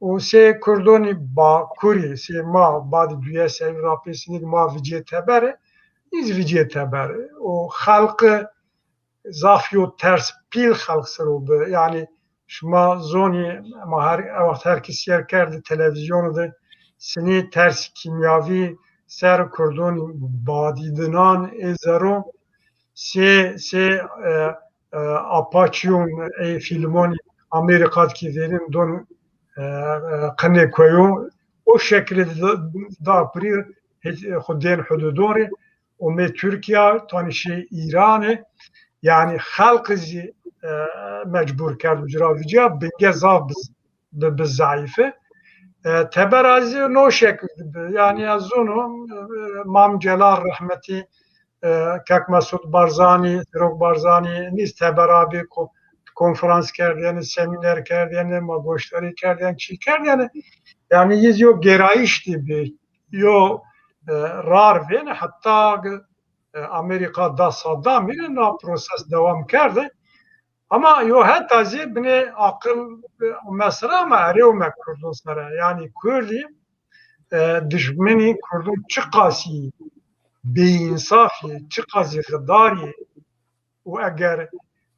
Û sey Kurdonî Bakurî, sey ma badî duye serî ra pê sinîk ma vicê tebere, îz vicê tebere. Û xelqi zaf yo ters pîl xelq ser o bi. Yanî şima zonî, ma her, e wext her kes sêr kerdî televîzyonu de, sinî ters kîmyavî ser Kurdon badîdinan ê zero sê, sê, e, e, apaçîyon ê fîlmon Amerîka de kî vêrin don, e, e, qinê kueyo. O şekilde da, da pirî, e, xwu dên hududon rê. Omê Tirkîya, tanî şî Îranê. Yanî xelqî zî, e, mecbur kerdo ci ra vîcîya, binge zaf bi, bi, bi zayîf î. E, tebera zî no şekil bi. Yanî ez zono, e, Mam Celal rehmetî, e, Kek Mesûd Barzanî, Serok Barzanî, nîz tebera bî ko-, konferans kerdêne, semîner kerdêne, ma goşdarî kerdêne, çî kerdêne. Yanî yî zî yo gêrayîş dî bi. Yo, e, rar vêne, heta, e, Amerîka da Saddamî rê na proses dewam kerde. Ama yo heta zî binê aqil, e, o mesela ma erê ome Kurdon sere. Yanî Kurdî, e, dijminî Kurdon çiqasî bêînsafî, çiqasî xidarî û eger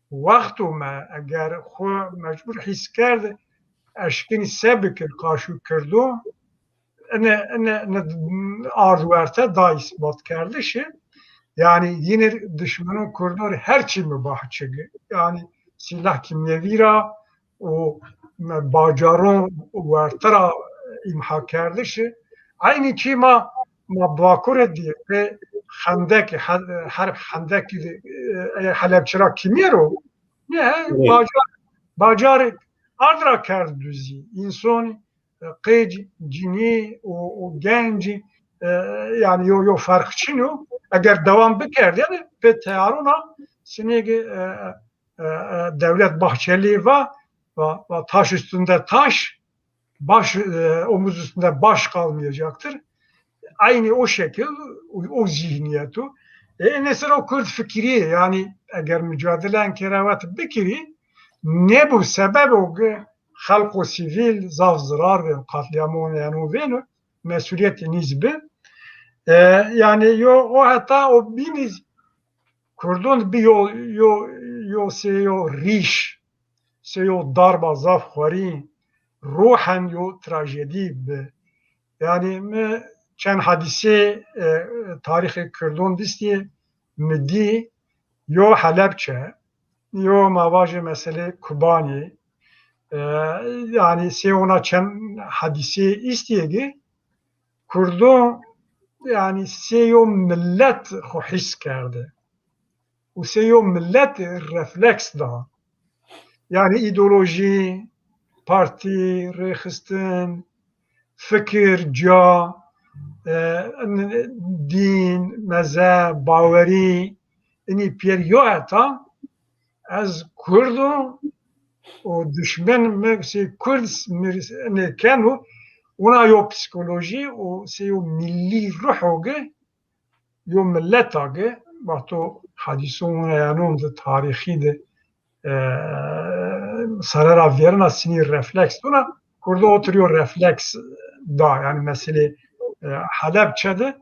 wext ome, eger xwu mecbur hîs kerd, eşkinî se bikir, qaşû Kurdon, ine, ine, ine ard werte da îsbat kerdişî. Yanî yînir dişmenon Kurdon rê her çî mubah çigi. Yanî sîlah kîmyevî ra û bacaron werte ra îmha kerdişî. Eynî çî ma, ma Bakurê dî, pê Xendekî, he-, her Xendekî dî, e, Helebçe ra kîmyer o. Ne, bacar, bacar ard ra kerd duzî. Înson, e, qêc, cinî û, û genc, e, yanî yo, yo ferq çin o. Eger dewam bikerd, yanî pê teyarona sinêgî, e, e, e, Devlet Bahçeli va, va, va taş üstünde taş, baş, e, omuz üstünde baş kalmayacaktır. Aynı o şekil, o, o zihniyet o. E, mesela o Kurd fikri, yani eger mücadele enkerawet bikiri, ne bu sebep o ki xelqo sivîl zaf zirar vêno, katliamon yanî vêno, mesuliyetî nîz bi. E, yanî yo, o heta o bînî Kurdon bi yo, yo, yo sê yo rîş, sê yo darba zaf xwerî, ruhen yo trajedî bi. Yanî mi çend hadîsê, e, tarîxê Kurdon dîstî, mi dî, yo Helebçe, yo ma vajê meselê Kubanî, e, yanî sê ona çend hadîsê îstîyê ki Kurdon, yanî sê yo milet xwu hîs kerde. Û sê yo milet refleks da. Yanî îdeolojî, partî, rêxistin, fikir, ca, e, dîn, mezheb, bawerî, inî pîyer yo heta ez Kurd o û dişmen mi sê Kurd mi nêkeno, wina yo psîkolojî û sê yo millî ruh o ki yo milet a ki, wexto hadîson wina yanon di tarîxî di, e, sere ra vêrina sinî refleks dona, Kurdo otir yo refleks da, yanî meselê, e, Helebçe di,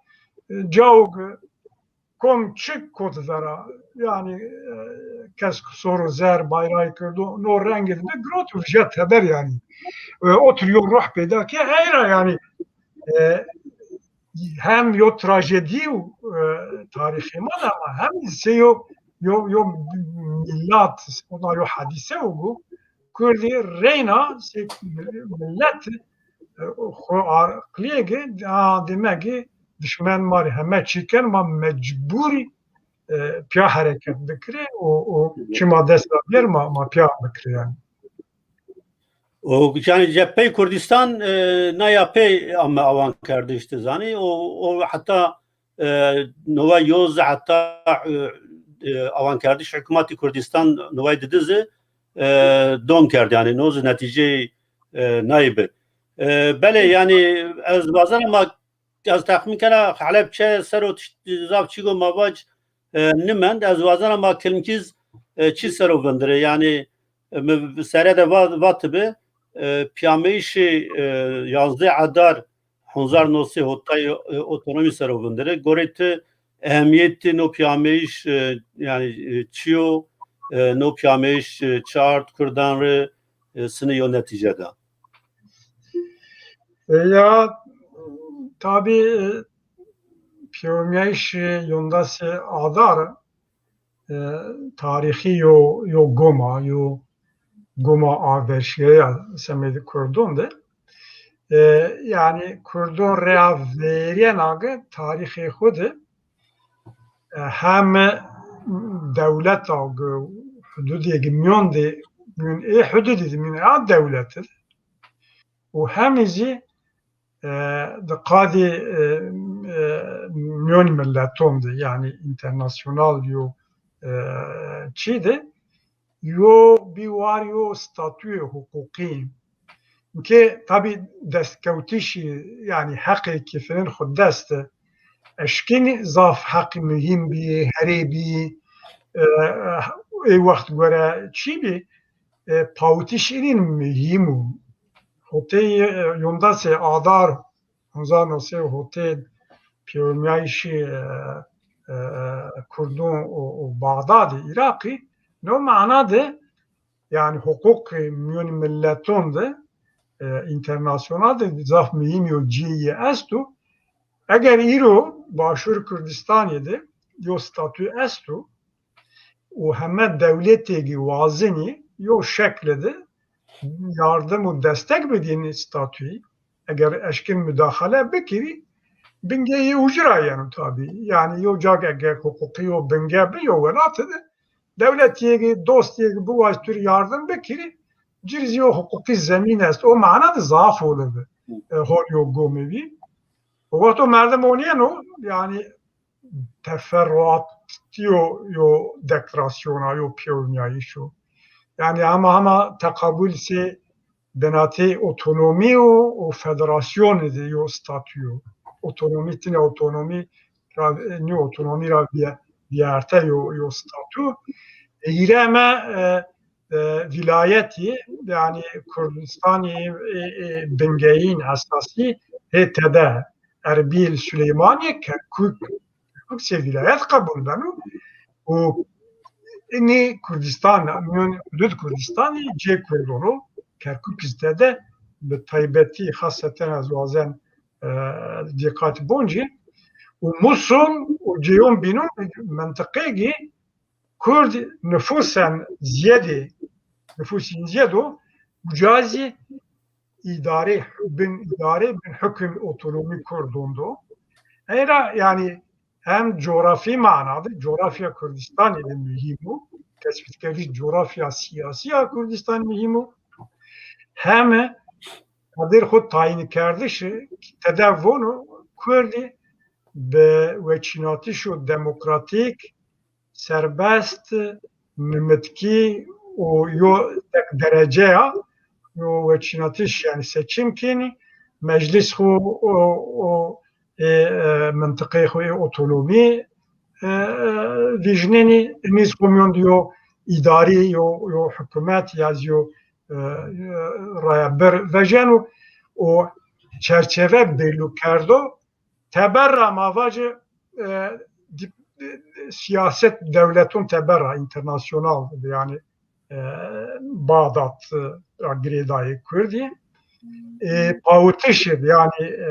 e, cao ki kom çik kot vera, yanî, e, kes ku sor û zer bayrayê Kurdo no rengê di girot û vije teber yanî. E, otir yo ruh peyda ke, ey ra yanî, e, hem yo trajedî û, e, tarîxê ma de ama hem sê yo, yo, yo mîlat, ona yo hadîse o ku Kurdî reyna sê milet, e, xo aqlîyê ki, a, demek ki dişmen ma rê heme çî ken, ma mecbûrî, e, pîya hereket bikirê û, û çi ma dest ra bîyer ma, ma pîya bikirê yanî. O, yanî Cepheyê Kurdîstan, e, naya pey ame awankerdiş, ti zanî. O, o heta, e, neway yo zî heta, e, e, awankerdiş hikûmetî Kurdîstan neway didi zî, e, dom kerd. Yanî no zî netîceyê, e, nayî bi. E, belê, yanî ez wazena ma ez texmîn kena Helebçe ser o tişt zaf çî go ma vac, e, nimend. Ez wazena ma kilmkîz, e, çî ser o vindirê. Yanî, e, mi sere de va-, vatibi, e, pîyameyîşê, e, yanzdeh Adar hezar û new sey hotay, e, otonomî ser o vindirê. Gorê ti ehemîyetê no pîyameyîş, e, yanî, e, çi yo, e, no pîyameyîş, e, çi ard Kurdan rê, e, sinî yo netîce da? E, ya, tabî, e, pêwemîyayîşê yondasê Adar, e, tarîxî yo, yo gom a, yo goma averşîyeya semedê Kurdon de. E, yanî Kurdon rêya verîyena gi tarîxê xwu de, e, hem dewleta gi hududê gi mîyon de, mîyon ê hududî de mîyon a dewleti de û hemî zî, e, di qadê, e, e, mîyon milleton de, yanî înternasyonal yo, e, çî de, yo bî war yo statuyê huqûqî. Ke tabî destkewtişî, yanî heqê kêfinin xwu dest de. Eşkîn zaf heq muhîm bî, herê bî, e, ê wext gore çî bî, e, pawitiş înîn muhîm û. Hotê, e, yondasê Adar, hezar û new sey û hotê pêwemîyayîşî, e, e, Kurdon û, û Baxdadî, Îraqî, no mana de, yanî huqûqê mîyonî milleton de, e, înternasyonal de zaf muhîm yo cîyê esto. Eger îro Başûr Kurdistanê de yo statû esto û heme dewletêgî wazenî yo şekle de yardim û destek bidîn statuyî, eger eşkin mudaxale bikirî, bingeyê ucra yeno tabî. Yanî yo cag eger huqûqî yo binge bi yo welatî de, dewletîyê ki, dostîyê ki biwaz tu rê yardim bikirî, ci rê zî yo huqûqî zemîn est. O mana de zaf hol bi, e, hol yo gomî bî. O wext o merdim onîyeno, yanî teferruatî yo, yo deklarasyona, yo pêwemîyayîş o. Yanî hema hema teqabul sê binatê otonomî û, û federasyonî de yo statû yo. Otonomî, tine otonomî ra, nî otonomî ra bîye-, bîyerte yo, yo statû. E, hîrê heme, e, e, vîlayetî, yanî Kurdistanî, e, e, bingeyîn esasî hê tede Erbîl, Silêmanîye, Kerkûk, Kerkûk sê vîlayet qebul beno û inî Kurdistan, mîyon hudud Kurdistanî cê Kurdan o, Kerkûk zî tede bi taybetî, xaseten ez wazen, e, dîqat boncî û Musul û cêyon bînon mintiqê gî Kurd nifûsen zîyedê, nifûsîn zîyed o, uca zî îdare, bin îdare, bin hukm otonomî Kurdon do. Ey ra, yanî hem coğrafî mana de, coğrafya Kurdistanî de muhîm o, tespîtkerdiş coğrafya sîyasî ya Kurdistanî muhîm o. Hem qedêr xwu tayînkerdişî, tede vono Kurdî bi weçînatişo demokratîk, serbest, nimitkî û yo tek dereceya yo weçînatiş, yanî seçim kenî, meclis xwu o, o, e, e, mintiqê xwu ê otonomî, e, e, vîjnenî, inî zî xwu mîyon de yo îdarî, yo, yo hukûmet ya zî yo, e, e, rayebir vejeno û çerçeve belû kerdo. Teber ra ma vacî, e, dîp-, e, sîyaset dewleton teber ra, înternasyonal, yanî, e, Bağdat, e, ra girêdayê Kurdî. E, pawitişî, yanî, e,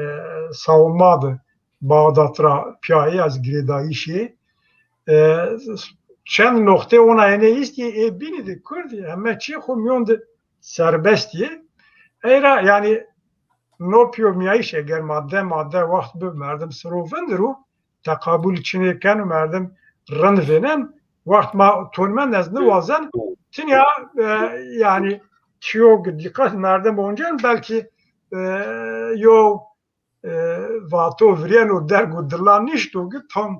savunma de Bağdat ra pîya ê ez girêdayîşî. E, çend noqtê ona ênê îstî, ê bînî de Kurdî, heme çî xwu mîyon de serbest yê. Ey ra, yanî, no pîyomîyayîş eger madde madde wext bi merdim siro vindir û teqabul çinê keno, merdim rind vênen. Wext ma ton mend, ez niwazen. Tinya, e, yanî, çîyo dîqet merdim oncen, belkî, e, yo, e, vato virêno derg û dilan nişto ki tam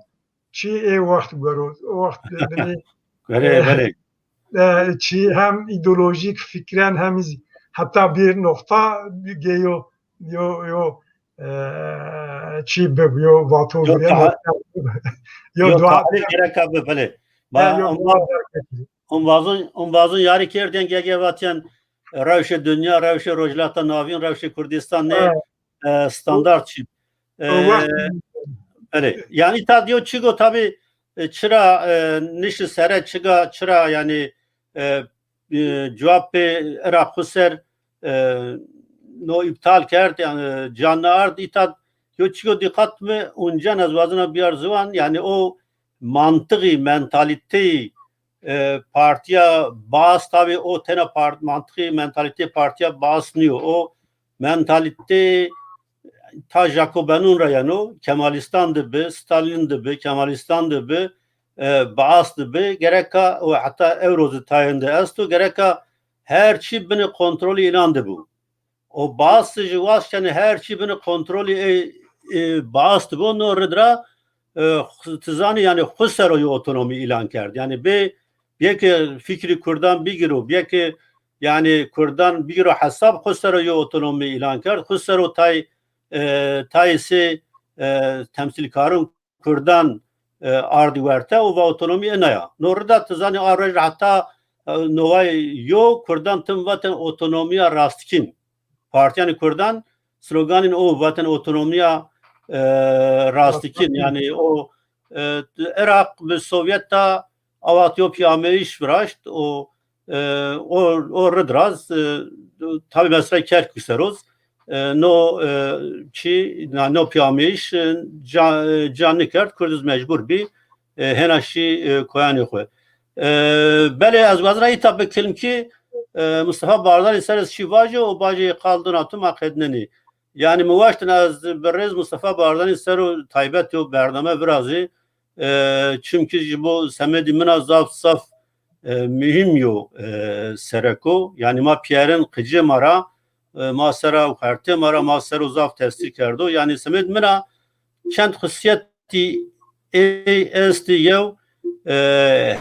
çî ê wext gero. O wext binî, belê, e, belê, e, çî hem îdeolojîk fikren hem zî heta bir noqta geyo, yo, yo, e, çî bib, yo vato yo virêno ta-, yo yo dua tarîx gereka bi, belê. Ba, yo dua. Umbazon, umbazon yarî kerdên gege vatîyen rewşê dinya, rewşê Rojhilata Navîn, rewşê Kurdistan nê, e, standart çî. E, belê. Yanî îta diyo çigo tabî, e, çira, e, nişi sere çiga, çira yanî, e, e, cewabê Iraq xu ser, e, no îptal kerd, yanî, e, can ard îta Yo çîko dîqat mi uncen ez wazena biyar ziwan, yanî o mantiqî, mentalîteyî, e, partîya Baas, tabî o tena part-, mantiqî, mentalîteyî partîya Baas nîyo. O mentalîteyî ta Jacobenûn ra yeno, Kemalîstan de bi, Stalîn de bi, Kemalîstan de bi, e, Baas de bi, gereka o heta ewro zî tayên de esto, gereka her çî binê kontrolî înan de bû. O Baas jî waşt kenê her çî binê kontrolî ê, ê Baas de bo. No rid ra, e, xu-, ti zanî, yanî xwu ser o yo otonomî îlan kerd. Yanî bê, biyeke fikrî kurdan bigiro, biyeke yanî kurdan bigiro hesab, xwu ser o yo otonomî îlan kerd. Xwu ser o tay, e, tayê sê, e, temsîlkarûn kurdan, e, ardî werte û va otonomî ena ya. No rida ti zanî a roj ra heta, e, noway yo kurdan tim vaten otonomîya rastkîn. Partîyanê kurdan sloganên o vaten otonomîya, e, rastkîn. Yanî o, e, Iraq bi Sovyet de awat yo pîyameyîş viraşt û, e, o, o rid ra z, e, tabî mesela Kerkûk ser o z, e, no, e, çî, na, no pîyameyîş, e, ca, e, ca nikerd, kurd iz mecbur bî, e, hêna şî, e, koyanê xwu. E, belê ez wazena îta bikilm kî, e, Mustafa Barzanî ser iz çî vajê, o bajê qal dina tu ma qednenî. Yanî mi waştin ez bi rêz Mustafa Barzanî ser o taybet yo bername virazî. E, çimkî ji bo semedî min a zaf zaf, e, muhîm yo, e, sereko. Yanî ma pîyerin qicê ma ra, e, ma sera û xertê ma ra ma ser o zaf tesîr kerdo. Yanî semed min a çend xusîyetî ey estî, yew, e,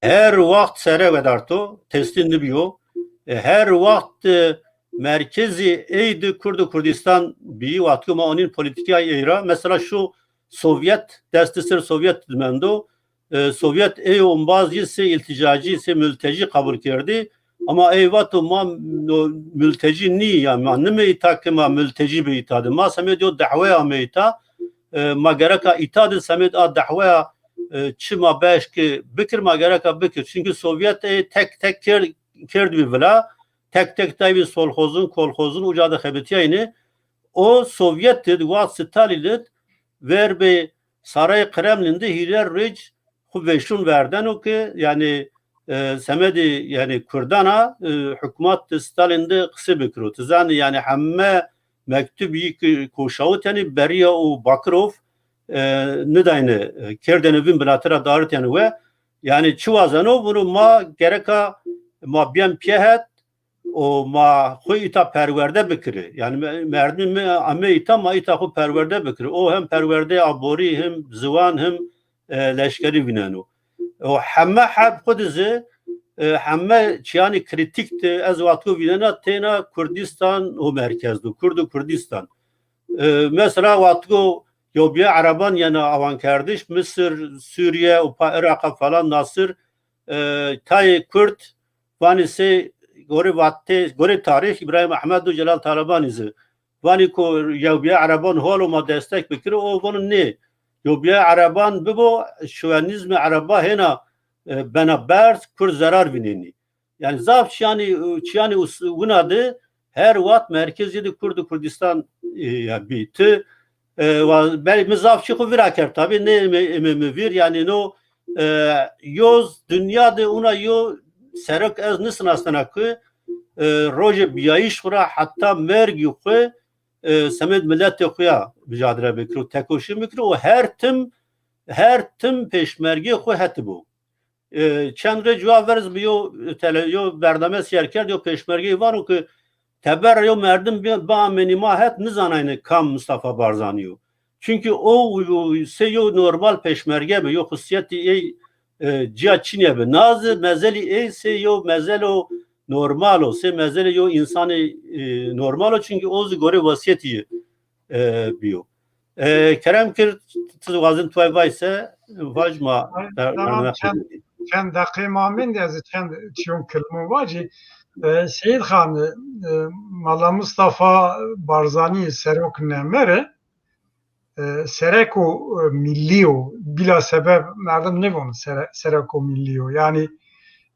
her waxt sere wedarto, teslîm nibîyo. E, her waxt, e, merkezî ey di Kurd û Kurdîstan bîyî, wextî ma onîn polîtîkayê ey ra. Mesela şu Sovyet, destê ser Sovyet di mendo. E, Sovyet ey ombaz yî sey îltîcacî, sey multecî qebul kerdî. Ama ey vato ma no, multecî nî ya, ma nimê îta ke ma multecî bê îta de. Ma semed yo dehweya amê îta. E, ma gereka îta de semed a dehweya, e, çi ma beşke bikir, ma gereka bikir. Çimkî Sovyet ey tek tek kerd, kerdbî vila, tek tek daybî solxozun, kolxozun, uca de xebitîyayne. O Sovyet de waxt Stalîn de ver bi Sarayê Kremlîn de hîrê roj xwu veşûn verdeno ke, yanî, e, semedê, yanî, kurdan a, e, hukmat Stalîn de qisê bikiro. Ti zanî, yanî, heme mektubî ke koşawit, yanî, berîya û Bakirov, e, nidayne, e, kerdene vîn, bilatira daritene we. Yanî, çi wazeno, vûno ma gereka ma bîyen pîyehet, û ma xwu îta perwerde bikirî. Yanî me-, merdimê mi ame îta, ma îta xwu perwerde bikirî. O hem perwerdeyê aborî, hem ziwan, hem, e, leşkerî vîneno. O heme heb xwu de zî, e, heme çîyanê krîtîk de ez wextgo vînena têna Kurdîstan û merkez do, Kurd û Kurdîstan. E, mesela wextgo yewbîya ereban yena awankerdiş, Misir, Sûrîye û pa Îraqa falan nasir, e, tayê Kurd vanî sey gorê vatê, gorê tarîx Îbrahîm Ehmed û Celal Talebanî zî vanî ku yewbîya ereban hol o ma destek bikirî, o vano nê. Yewbîya ereban bibo, şovenîzmê ereba hêna, e, bena berz, Kurd zerar vînenî. Yanî zaf çîyanî, çîyanî us-, wina de her wext merkezî de Kurd û Kurdîstan, e, ya bî. Ti, e, wa-, belê mi zaf çî xwu vîra kerd tabî, nê eme, eme mi vîr, yanî no, e, yo z dinya de wina yo serok ez nisinasnena ke, e, rojê bîyayîş xwu ra heta mergî xwu, e, semed miletê xwu ya micadele bikiro, tekoşîn bikiro û her tim, her tim pêşmergê xwu hetibo. E, çend rê cuwa ver iz bi yo tele-, yo bername sîyer kerd, yo pêşmergeyî vano ke teber ra yo merdim bi-, biamênî ma het nizanayne kam Mustafa Barzanî yo. Çimkî o, o sey yo normal pêşmerge bi, yo xusîyetî ey, e, cîya çinî bi. Na zî mezelî ey sey yo mezelo normal o, sey mezelê yo însanê, e, normal o, çimkî o zî gorê wesîyetî, e, bîyo. E, kerem kir, ti wazin tuay vay se, vaj ma. Ay, ber-, tamam, bername çend, xo çend deqê ma mendî, ez çend çîyon kilmon vacî. E, Seyîd Xan, e, Mala Mustafa Barzanî serok nemere, e, sereko, e, millî yo, bîla sebeb merdim nêvono sere-, sereko millî yo. Yanî,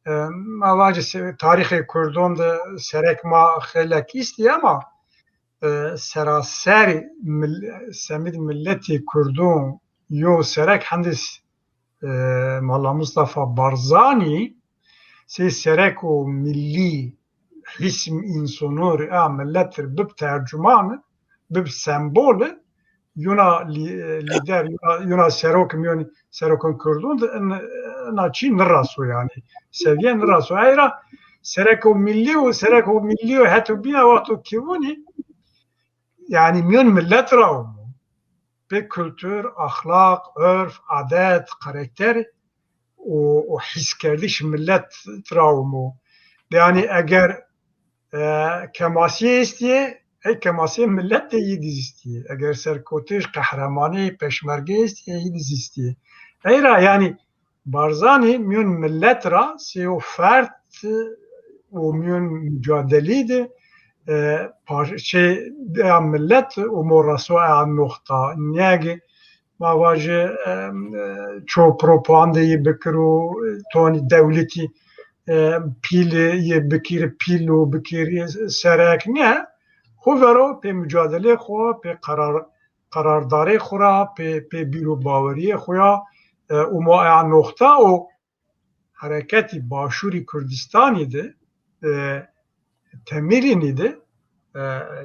e, ma vacî se-, tarîxê Kurdan de serek ma xeylek îstî ama e, seraser mil-, semîd miletê Kurdûn yo serek hendis, e, Mala Mustafa Barzanî sey sereko milî hîsm însonor a miletir bib tercuman, bib sembol, yuna lî-, lîder, yuna, yuna serok mîyon serokon Kurdûn de in, ina çî niraso yanî. Seviye niraso. Eyra sereko milî û sereko milî û heto bîna wexto kîvûnî yanî mîyon milet ra ûmo. Pê kultur, axlaq, urf, adet, karakter û, û hîskerdiş milet ra ûmo. Yanî eger, e, kemasîye estîye, ey kemasîye milet de yî dî zî estîye. Eger serkotiş, qehremanî, peşmerge estîye, yî dî zî estîye. Eyra yanî Barzanî mîyon milet ra sey o ferd û mîyon mucadelî de, e, parçe ya milet û moraso a noxta. Nîyege ma vajî, e, e, ço propagandayî bikiro, e, tonî dewletî, e, pîlî yê bikir, pîl û bikir, e, serek ne. Xo vero pê mucadelê xo, pê qerar, qerardarê xo ra, pê, pê bîr û bawerîyê xo ya, e, ûmo a noxta û hereketî Başûrî Kurdistanî de, e, temîlînî de, e,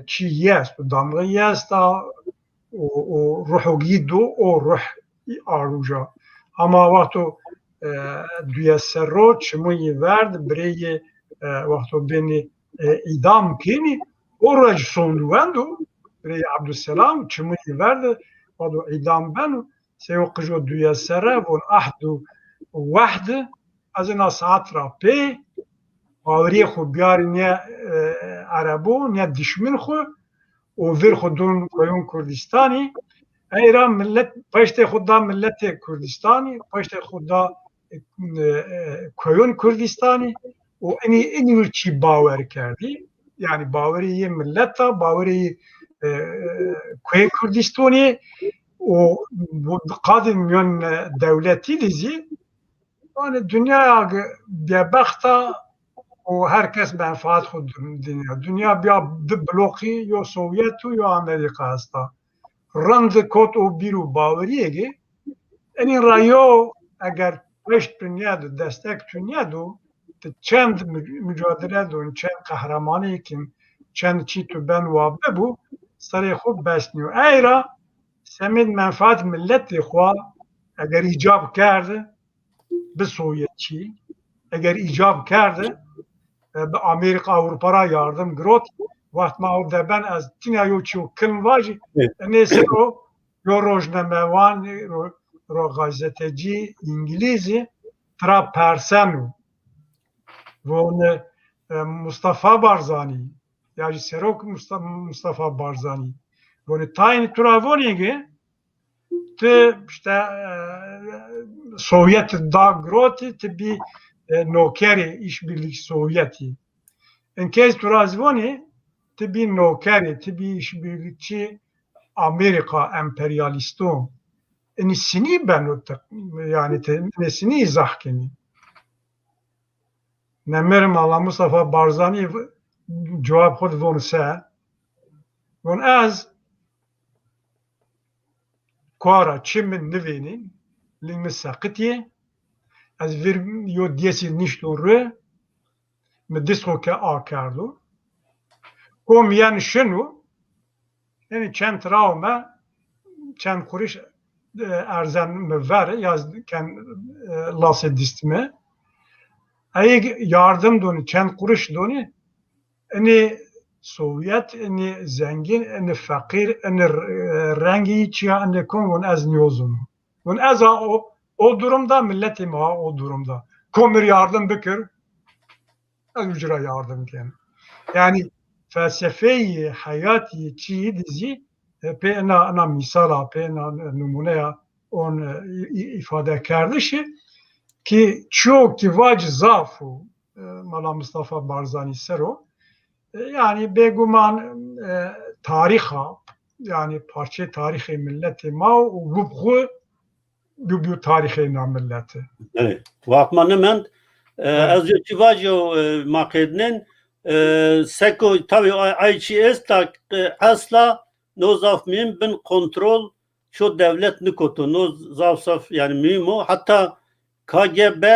çî yî esto, damga yî esta û, û ruho yî do, o ruh arûca. Ama wexto, e, duye serro çimû yî verd, birê yî, e, wexto benî, e, îdam kenî, o ruej sond wendo, birê yî Ebdulselam çimû yî verd, wexto îdam beno, sey o qijo duye serre von ehd û wehd, ez ina saet ra pê bawerîyê xo biyarî nê, e, erebo, nê dişmin xo û vîr xo dûn koyon Kurdistanî. Eyra milet, paştê xo da miletê Kurdistanî, paştê xo da, e, e, koyon Kurdistanî û inî, inî wir çî bawer kerdî. Yanî bawerî yê milet a, bawerî yê, e, koyê Kurdistanî û bu qadê mîyon, e, dewletî de zî, yanî dinyaya ge-, bêbext a û her kes menfaat xo din-, dînîya. Dinya bîya di bloqî, yo Sovyet û yo Amerîka esta. Rind kot o bîr û bawerîyê ge, enî ra yo eger peşt tu nîyedo, destek tu nîyedo, ti çend mu-, mucadele don, çend qehremanî kin, çend çî tu ben wa bibû, serê xo bes nîyo. Ey ra semêd menfaat miletê xo eger îcab kerd, bi Sovyetçî, eger îcab kerde, e, bi Amerîka, Ewropa ra yardim girot. Wext ma o deben ez tîna yo çîyo kilm vajî, Evet. Enê ser o yo rojnamewan, ro-, ro gazetecî îngilîzî tira perseno. Von, e, Mustafa Barzanî, ya jî serok Musta-, Mustafa Barzanî. Vonê tayên tu ra vonê ge, ti işte, e, Sovyet da girotî, ti bî, e, nokerê Îşbirlikî Sovyetî. Inkez tu ra zî vonî, ti bî nokerê, ti bî îşbirlikçî Amerîka emperyalîston. Inî sinî beno ti, yanî ti, inî sinî îzah kenî. Nemir Mala Mustafa Barzanî v-, cewab xo di von se. Von ez kuara çi min nivênî, ling mi seqitî, ez vir yo diyesî nişto ru, mi dist xo ke akerdo. Kom yen şino, Enî çend ra ome, çend qurîş, e, erzen mi ver, ya ken, e, lasê dist mi. Ey yardim donî, çend qurîş donî, inî Sovyet, inî zengîn, inî feqîr, inî, e, rengî çîya, inî kon, von ez nîyozûn. Von ez a o, o durumda, miletê ma o durumda. Ko mi rê yardim bikir, ez uca ra yardim ken. Yanî felsefeyê heyatî çîyî de zî, e, pê ina, ina mîsala, pê ina nimûneya on, e, î-, î-, îfade kerdişî ki çiyo ki vac zaf o, e, Mala Mustafa Barzanî ser o. E, yanî bêguman, e, tarîxa, yanî parçeyê tarîxê miletê ma û wib xwu bî, bî tarîxê na mileti. Evet. Waqt ma nimend. E, Evet. Ez yo çi vajo, e, ma qednen, E, seko tabi ay, ay çî esta, e, esla no zaf muhîm bin kontrol ço dewlet nikoto. No zaf zaf yani muhîm o. Hatta K G B,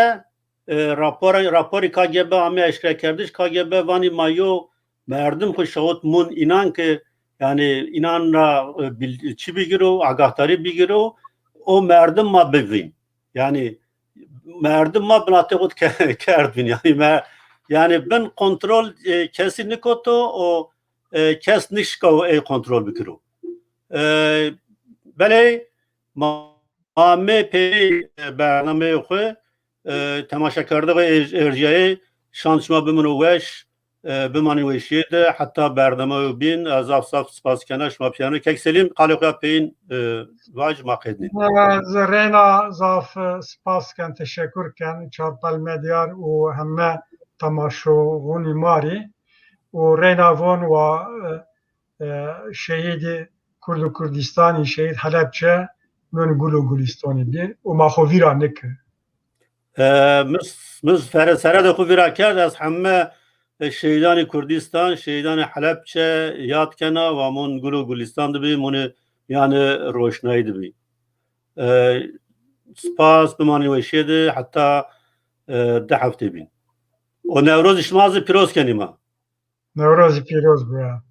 e, rapora, raporî K G B ame eşkera kerdiş. K G B vanî ma yo merdim xu şawit mun înan ki yani înan ra, e, bil-, çi bigiro, agahdarî bigiro, o merdim ma bivîn. Yani merdim ma binatê xu ke-, kerd vîn. Yani me-, yani bin kontrol, e, kesî nikoto, o, e, kes nişka ey kontrol bikiro. E, belê ma, ma amê pê, e, bernameyê xu, e, temaşekerdoxê er-, erjîyayê, şan şima bimino weş, e, bimanî weşîye de, heta bernameyo bîn, ez zaf zaf spas kena şima pîyano. Kek Selîm, qalê xu ya peyîn, e, vaj ma qednî. Ez reyna zaf, e, spas ken, teşekur ken, Çarpel Medyar û heme temaşoxunî ma rî. Û reyna von wa, e, e, şehîdî Kurd û Kurdîstanî, şehîd Helepçe, min gul û gulistonî bî û ma xo vîra niki. E, mi s-, mi s-, fere-, sere de xu vîra kerd, ez heme, e, şehîdanê Kurdîstan, şehîdanê Helepçe yad kena, wa mun gul û gulistan de bî, munê mîyanê roşnayî de bî. E, spas, bimanî weşîye de, heta, e, di heftê bîn. O Newroz şima zî pîroz kenî ma. Newroz pîroz bo ya.